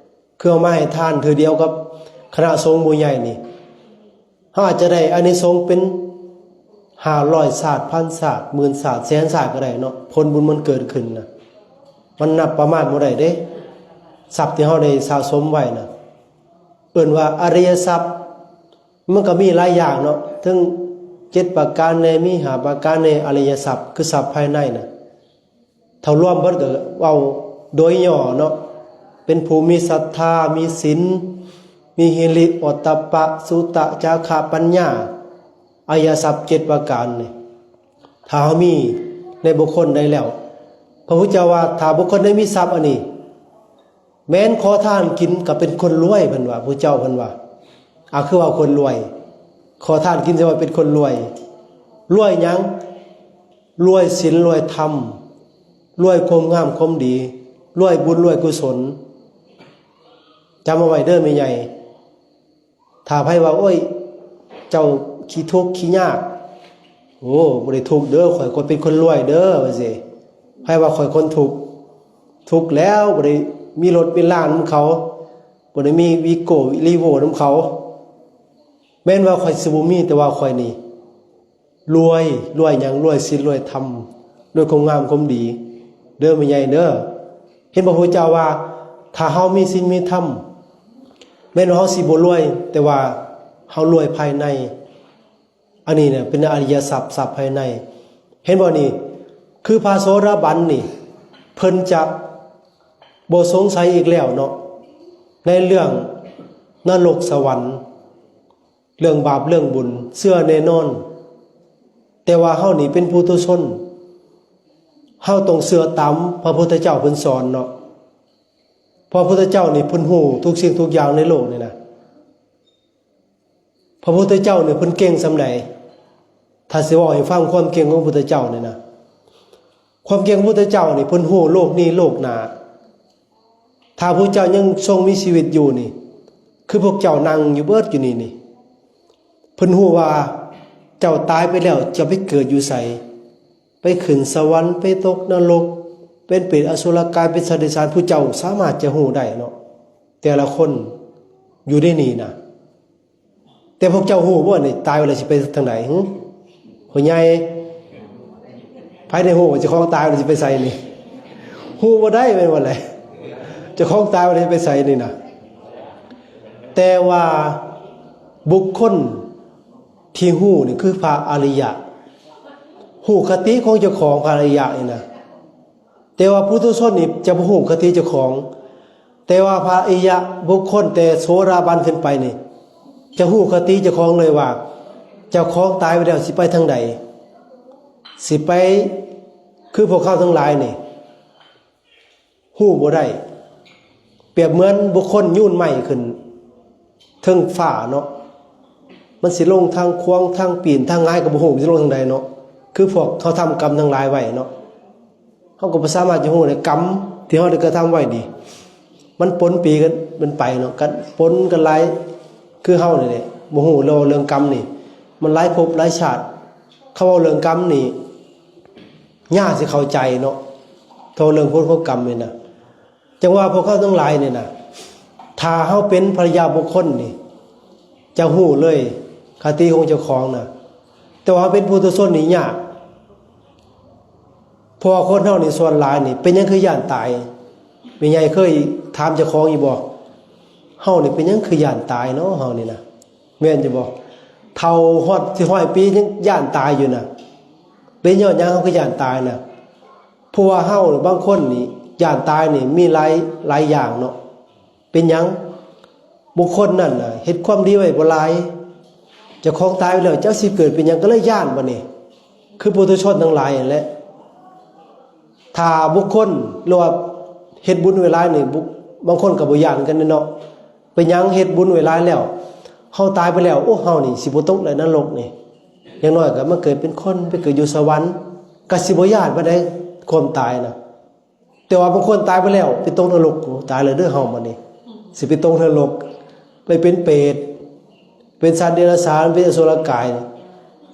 ຄືເຮົາມາໃຫ້ທານເທື່ອດຽວກັບຄະນະສົງໝູ່ໃຫຍ່ນີ້ ເຮົາອາດຈະໄດ້ອານິສົງເປັນຫ້າຮ້ອຍຊາດ ພັນຊາດ ໝື່ນຊາດ ແສນຊາດກໍໄດ້ເນາະ ຜົນບຸນມັນເກີດຂຶ້ນນະ. ມັນນັບປະມານບໍ່ໄດ້ເດ້ ຊັບທີ່ເຮົາໄດ້ສະສົມໄວ້ນະ ເອີ້ນວ່າອະລິຍະຊັບ. ມັນກໍມີຫຼາຍຢ່າງເນາະ ເຖິງເຈັດປະການແດ່ ມີຫ້າປະການແດ່ ອະລິຍະຊັບ ຄືຊັບພາຍໃນນະ. ຖ້າລວມເບິດກໍເວົ້າໂດຍຫຍໍ້ເນາະ ເປັນຜູ້ມີສັດທາ ມີສິນ ມີຫິລິ ໂອດຕັບປະ ສຸຕະ ຈາຄະ ປັນຍາ ອະລິຍະຊັບເຈັດປະການນີ້ ຖ້າເຮົາມີໃນບຸກຄົນໃດແລ້ວ ພະພຸດທະເຈົ້າວ່າ ຖ້າບຸກຄົນໃດມີຊັບອັນນີ້ ແມ່ນຂໍທານກິນກໍເປັນຄົນລວຍ ເພິ່ນວ່າ ພະເຈົ້າເພິ່ນວ່າ ອາ ຄືວ່າຄົນລວຍ ຂໍທານກິນ ແສດງວ່າເປັນຄົນລວຍ. ລວຍຫຍັງ? ລວຍສິນ ລວຍທຳ ລວຍຄວາມງາມຄວາມດີ ລວຍບຸນ ລວຍກຸສົນ. ຈຳເອົາໄວ້ເດີແມ່ໃຫຍ່ ຖ້າໃຜວ່າ ໂອ້ຍ ເຈົ້າຂີ້ທຸກຂີ້ຍາກ ໂອ້ ບໍ່ໄດ້ທຸກເດີ ຂ້ອຍກໍເປັນຄົນລວຍເດີ ວ່າຊີ້. ໃຜວ່າຂ້ອຍຄົນທຸກ ທຸກແລ້ວ ບໍ່ໄດ້ມີລົດມີລານຳເຂົາ ບໍ່ໄດ້ມີວີໂກ້ ລີໂວ້ນຳເຂົາ. ແມ່ນວ່າຂ້ອຍຊິບໍ່ມີ ແຕ່ວ່າຂ້ອຍນີ້ລວຍ. ລວຍຫຍັງ? ລວຍສິນ ລວຍທຳ ລວຍຄວາມງາມຄວາມດີເດີແມ່ໃຫຍ່ເດີ. ເຫັນບໍ່ ພະເຈົ້າວ່າ ຖ້າເຮົາມີສິນມີທຳ ແມ່ນວ່າເຮົາຊິບໍ່ລວຍ ແຕ່ວ່າເຮົາລວຍພາຍໃນ. ອັນນີ້ນະເປັນອະລິຍະຊັບ ຊັບພາຍໃນ. ເຫັນບໍ່ນີ້? ຄືພະໂສດາບັນນີ້ ເພິ່ນຈະບໍ່ສົງໄສອີກແລ້ວເນາະ ໃນເລື່ອງນະລົກສະຫວັນ ເລື່ອງບາບເລື່ອງບຸນ ເຊື່ອແນ່ນອນ. ແຕ່ວ່າເຮົານີ້ເປັນປຸຖຸຊົນ ເຮົາຕ້ອງເຊື່ອຕາມພະພຸດທະເຈົ້າເພິ່ນສອນເນາະ. ພະພຸດທະເຈົ້ານີ້ເພິ່ນຮູ້ທຸກສິ່ງທຸກຢ່າງໃນໂລກນີ້ນະ. ພະພຸດທະເຈົ້ານີ້ເພິ່ນເກັ່ງສ່ຳໃດ? ຖ້າຊິເວົ້າໃຫ້ຟັງຄວາມເກັ່ງຂອງພະພຸດທະເຈົ້ານີ້ນະ ຄວາມເກັ່ງຂອງພະພຸດທະເຈົ້ານີ້ເພິ່ນຮູ້ໂລກນີ້ໂລກໜ້າ. ຖ້າພະເຈົ້າຍັງຊົງມີຊີວິດຢູ່ນີ້ ຄືພວກເຈົ້ານັ່ງຢູ່ເບິດຢູ່ນີ້ນີ້ ເພິ່ນຮູ້ວ່າ ເຈົ້າຕາຍໄປແລ້ວ ເຈົ້າໄປເກີດຢູ່ໃສ? ໄປຂຶ້ນສະຫວັນ ໄປຕົກນະລົກ ເປັນເປດອະສຸລະກາຍ ເປັນສັດເດຍສານ ຜູ້ເຈົ້າສາມາດຈະຮູ້ໄດ້ເນາະ ແຕ່ລະຄົນຢູ່ໃນນີ້ນະ. ແຕ່ພວກເຈົ້າຮູ້ບໍ່ນີ້ ຕາຍໄປແລ້ວຊິໄປທາງໃດຫື? ພໍ່ໃຫຍ່ ໃຜໄດ້ຮູ້ວ່າເຈົ້າຂອງຕາຍໄປແລ້ວຊິໄປໃສນີ້? ຮູ້ບໍ່ໄດ້ແມ່ນບໍ່ແຫຼະ? ເຈົ້າຂອງຕາຍໄປແລ້ວຊິໄປໃສນີ້ນະ? ແຕ່ວ່າບຸກຄົນທີ່ຮູ້ນີ້ຄືພະອະລິຍະ ຮູ້ຄະຕິຂອງເຈົ້າຂອງ ພະອະລິຍະນີ້ນະ. ແຕ່ວ່າປຸຖຸຊົນນີ້ຈະບໍ່ຮູ້ຄະຕິເຈົ້າຂອງ, ແຕ່ວ່າພະອະລິຍະບຸກຄົນແຕ່ໂສດາບັນຂຶ້ນໄປນີ້ ຈະຮູ້ຄະຕິເຈົ້າຂອງເລີຍວ່າ ເຈົ້າຂອງຕາຍໄປແລ້ວຊິໄປທາງໃດ, ຊິໄປຄືພວກເຮົາທັງຫຼາຍນີ້ ຮູ້ບໍ່ໄດ້. ປຽບເໝືອນບຸກຄົນໂຍນໄມ້ຂຶ້ນເທິງຟ້າເນາະ, ມັນຊິລົງທາງຂວາງ ທາງປີ້ນ ທາງຫງາຍ ກໍບໍ່ຮູ້ມັນຊິລົງທາງໃດເນາະ. ຄືພວກເຮົາທຳກຳທັງຫຼາຍໄວ້ເນາະ, ເຮົາກໍບໍ່ສາມາດຈະຮູ້ໄດ້ ກຳທີ່ເຮົາໄດ້ກະທຳໄວ້ນີ້ ມັນປົນປີກັນ ມັນໄປເນາະ, ກັນປົນກັນຫຼາຍ. ຄືເຮົານີ້ແຫຼະ ບໍ່ຮູ້ເລື່ອງ ເລື່ອງກຳນີ້ ມັນຫຼາຍພົບຫຼາຍຊາດ. ເຂົາເວົ້າເລື່ອງກຳນີ້ ຍາກຊິເຂົ້າໃຈເນາະ, ເທົ່າເລື່ອງຜົນຂອງກຳນີ້ນະ. ຈັ່ງວ່າພວກເຮົາທັງຫຼາຍນີ້ນະ ຖ້າເຮົາເປັນພະລິຍາບຸກຄົນນີ້ ຈະຮູ້ເລີຍຄະຕິຂອງເຈົ້າຂອງນະ, ແຕ່ວ່າເຮົາເປັນປຸຖຸຊົນນີ້ຍາກ. ເພາະວ່າຄົນເຮົານີ້ສ່ວນຫຼາຍນີ້ ເປັນຫຍັງຄືຢ້ານຕາຍ? ແມ່ໃຫຍ່ເຄີຍຖາມເຈົ້າຂອງຢູ່ບໍ່? ເຮົານີ້ເປັນຫຍັງຄືຢ້ານຕາຍເນາະ ເຮົານີ້ນະ? ແມ່ນຢູ່ບໍ່? ເຖົ້າຮອດຊິຮ້ອຍປີຍັງຢ້ານຕາຍຢູ່ນະ. ເປັນຍ້ອນຫຍັງເຮົາຄືຢ້ານຕາຍນະ? ເພາະວ່າເຮົາບາງຄົນນີ້ຢ້ານຕາຍນີ້ມີຫຼາຍ ຫຼາຍຢ່າງເນາະ. ເປັນຫຍັງ? ບຸກຄົນນັ້ນນະເຮັດຄວາມດີໄວ້ບໍ່ຫຼາຍ, ເຈົ້າຂອງຕາຍໄປແລ້ວ ຈັກຊິເກີດເປັນຫຍັງ ກໍເລີຍຢ້ານບັດນີ້. ຄືປຸຖຸຊົນທັງຫຼາຍຫັ້ນແຫຼະ. ຖ້າບຸກຄົນ ຫຼືວ່າເຮັດບຸນໄວ້ຫຼາຍນີ້ ບຸ ບາງຄົນກໍບໍ່ຢ້ານກັນເນາະ. ເປັນຫຍັງເຮັດບຸນໄວ້ຫຼາຍແລ້ວ ເຮົາຕາຍໄປແລ້ວ ໂອ້ ເຮົານີ້ຊິບໍ່ຕົກໃນນະລົກນີ້, ຢ່າງໜ້ອຍກໍມາເກີດເປັນຄົນ ໄປເກີດຢູ່ສະຫວັນ ກໍຊິບໍ່ຢ້ານປານໃດຄວາມຕາຍນະ. ແຕ່ວ່າບາງຄົນຕາຍໄປແລ້ວ ໄປຕົກນະລົກ, ໂອ້ ຕາຍແລ້ວເດີເຮົາບັດນີ້ ຊິໄປຕົກນະລົກ ໄປເປັນເປດ ເປັນສັດເດຍລະສານ ເປັນອະສຸລະກາຍ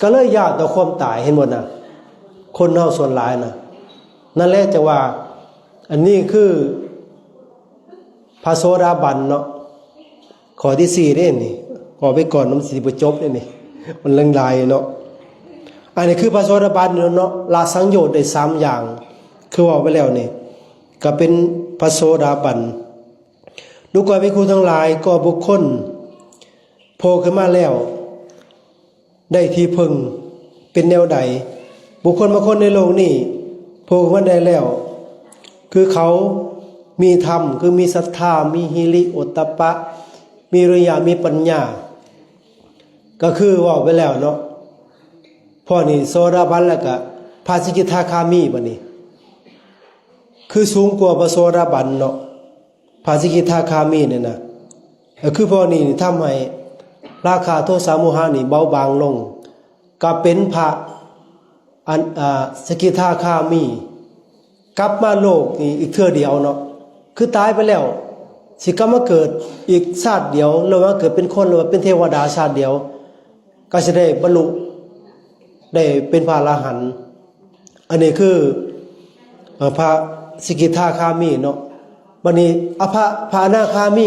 ກໍເລີຍຢ້ານຕໍ່ຄວາມຕາຍ. ເຫັນບໍ່ນະ? ຄົນເຮົາສ່ວນຫຼາຍນະ. ນັ້ນແຫຼະ ຈັ່ງວ່າ ອັນນີ້ຄືພະໂສດາບັນເນາະ, ຂໍ້ທີສີ່ເດ້ນີ້, ເວົ້າໄປກ່ອນ ມັນຊິບໍ່ຈົບເດ້ນີ້ ມັນຍັງຫຼາຍເນາະ. ອັນນີ້ຄືພະໂສດາບັນເນາະ, ລະສັງໂຍດໄດ້ສາມຢ່າງ ຄືເວົ້າໄປແລ້ວນີ້ ກໍເປັນພະໂສດາບັນ. ດູກ່ອນພິກຂຸທັງຫຼາຍ, ກໍບຸກຄົນໂຜ່ຂຶ້ນມາແລ້ວ ໄດ້ທີ່ເພິ່ງເປັນແນວໃດ? ບຸກຄົນບາງຄົນໃນໂລກນີ້ໂຜ່ຂຶ້ນມາໄດ້ແລ້ວ ຄືເຂົາມີທຳ ຄືມີສັດທາ ມີຫິລິໂອດຕະປະ ມີວິລິຍະ ມີປັນຍາ, ກໍຄືເວົ້າໄປແລ້ວເນາະ. ພໍນີ້ໂສດາບັນ ແລ້ວກະພະສະກິທາຄາມີ ບັດນີ້ຄືສູງກວ່າພະໂສດາບັນເນາະ. ພະສະກິທາຄາມີນີ້ນະ ກໍຄືພວກນີ້ນີ້ທຳໃຫ້ລາຄະໂທສະໂມຫະນີ້ເບົາບາງລົງ, ກໍເປັນພະ ອັນ ອາ ສະກິທາຄາມີ ກັບມາໂລກນີ້ອີກເທື່ອດຽວເນາະ. ຄືຕາຍໄປແລ້ວ ຊິກັບມາເກີດອີກຊາດດຽວ ຫຼືວ່າເກີດເປັນຄົນ ຫຼືວ່າເປັນເທວະດາຊາດດຽວ ກໍຊິໄດ້ບັນລຸ ໄດ້ເປັນພະອະລະຫັນ. ອັນນີ້ຄື ເອີ ພະສະກິທາຄາມີເນາະ. ບັດນີ້ ອະ ພະ ພະອະນາຄາມີ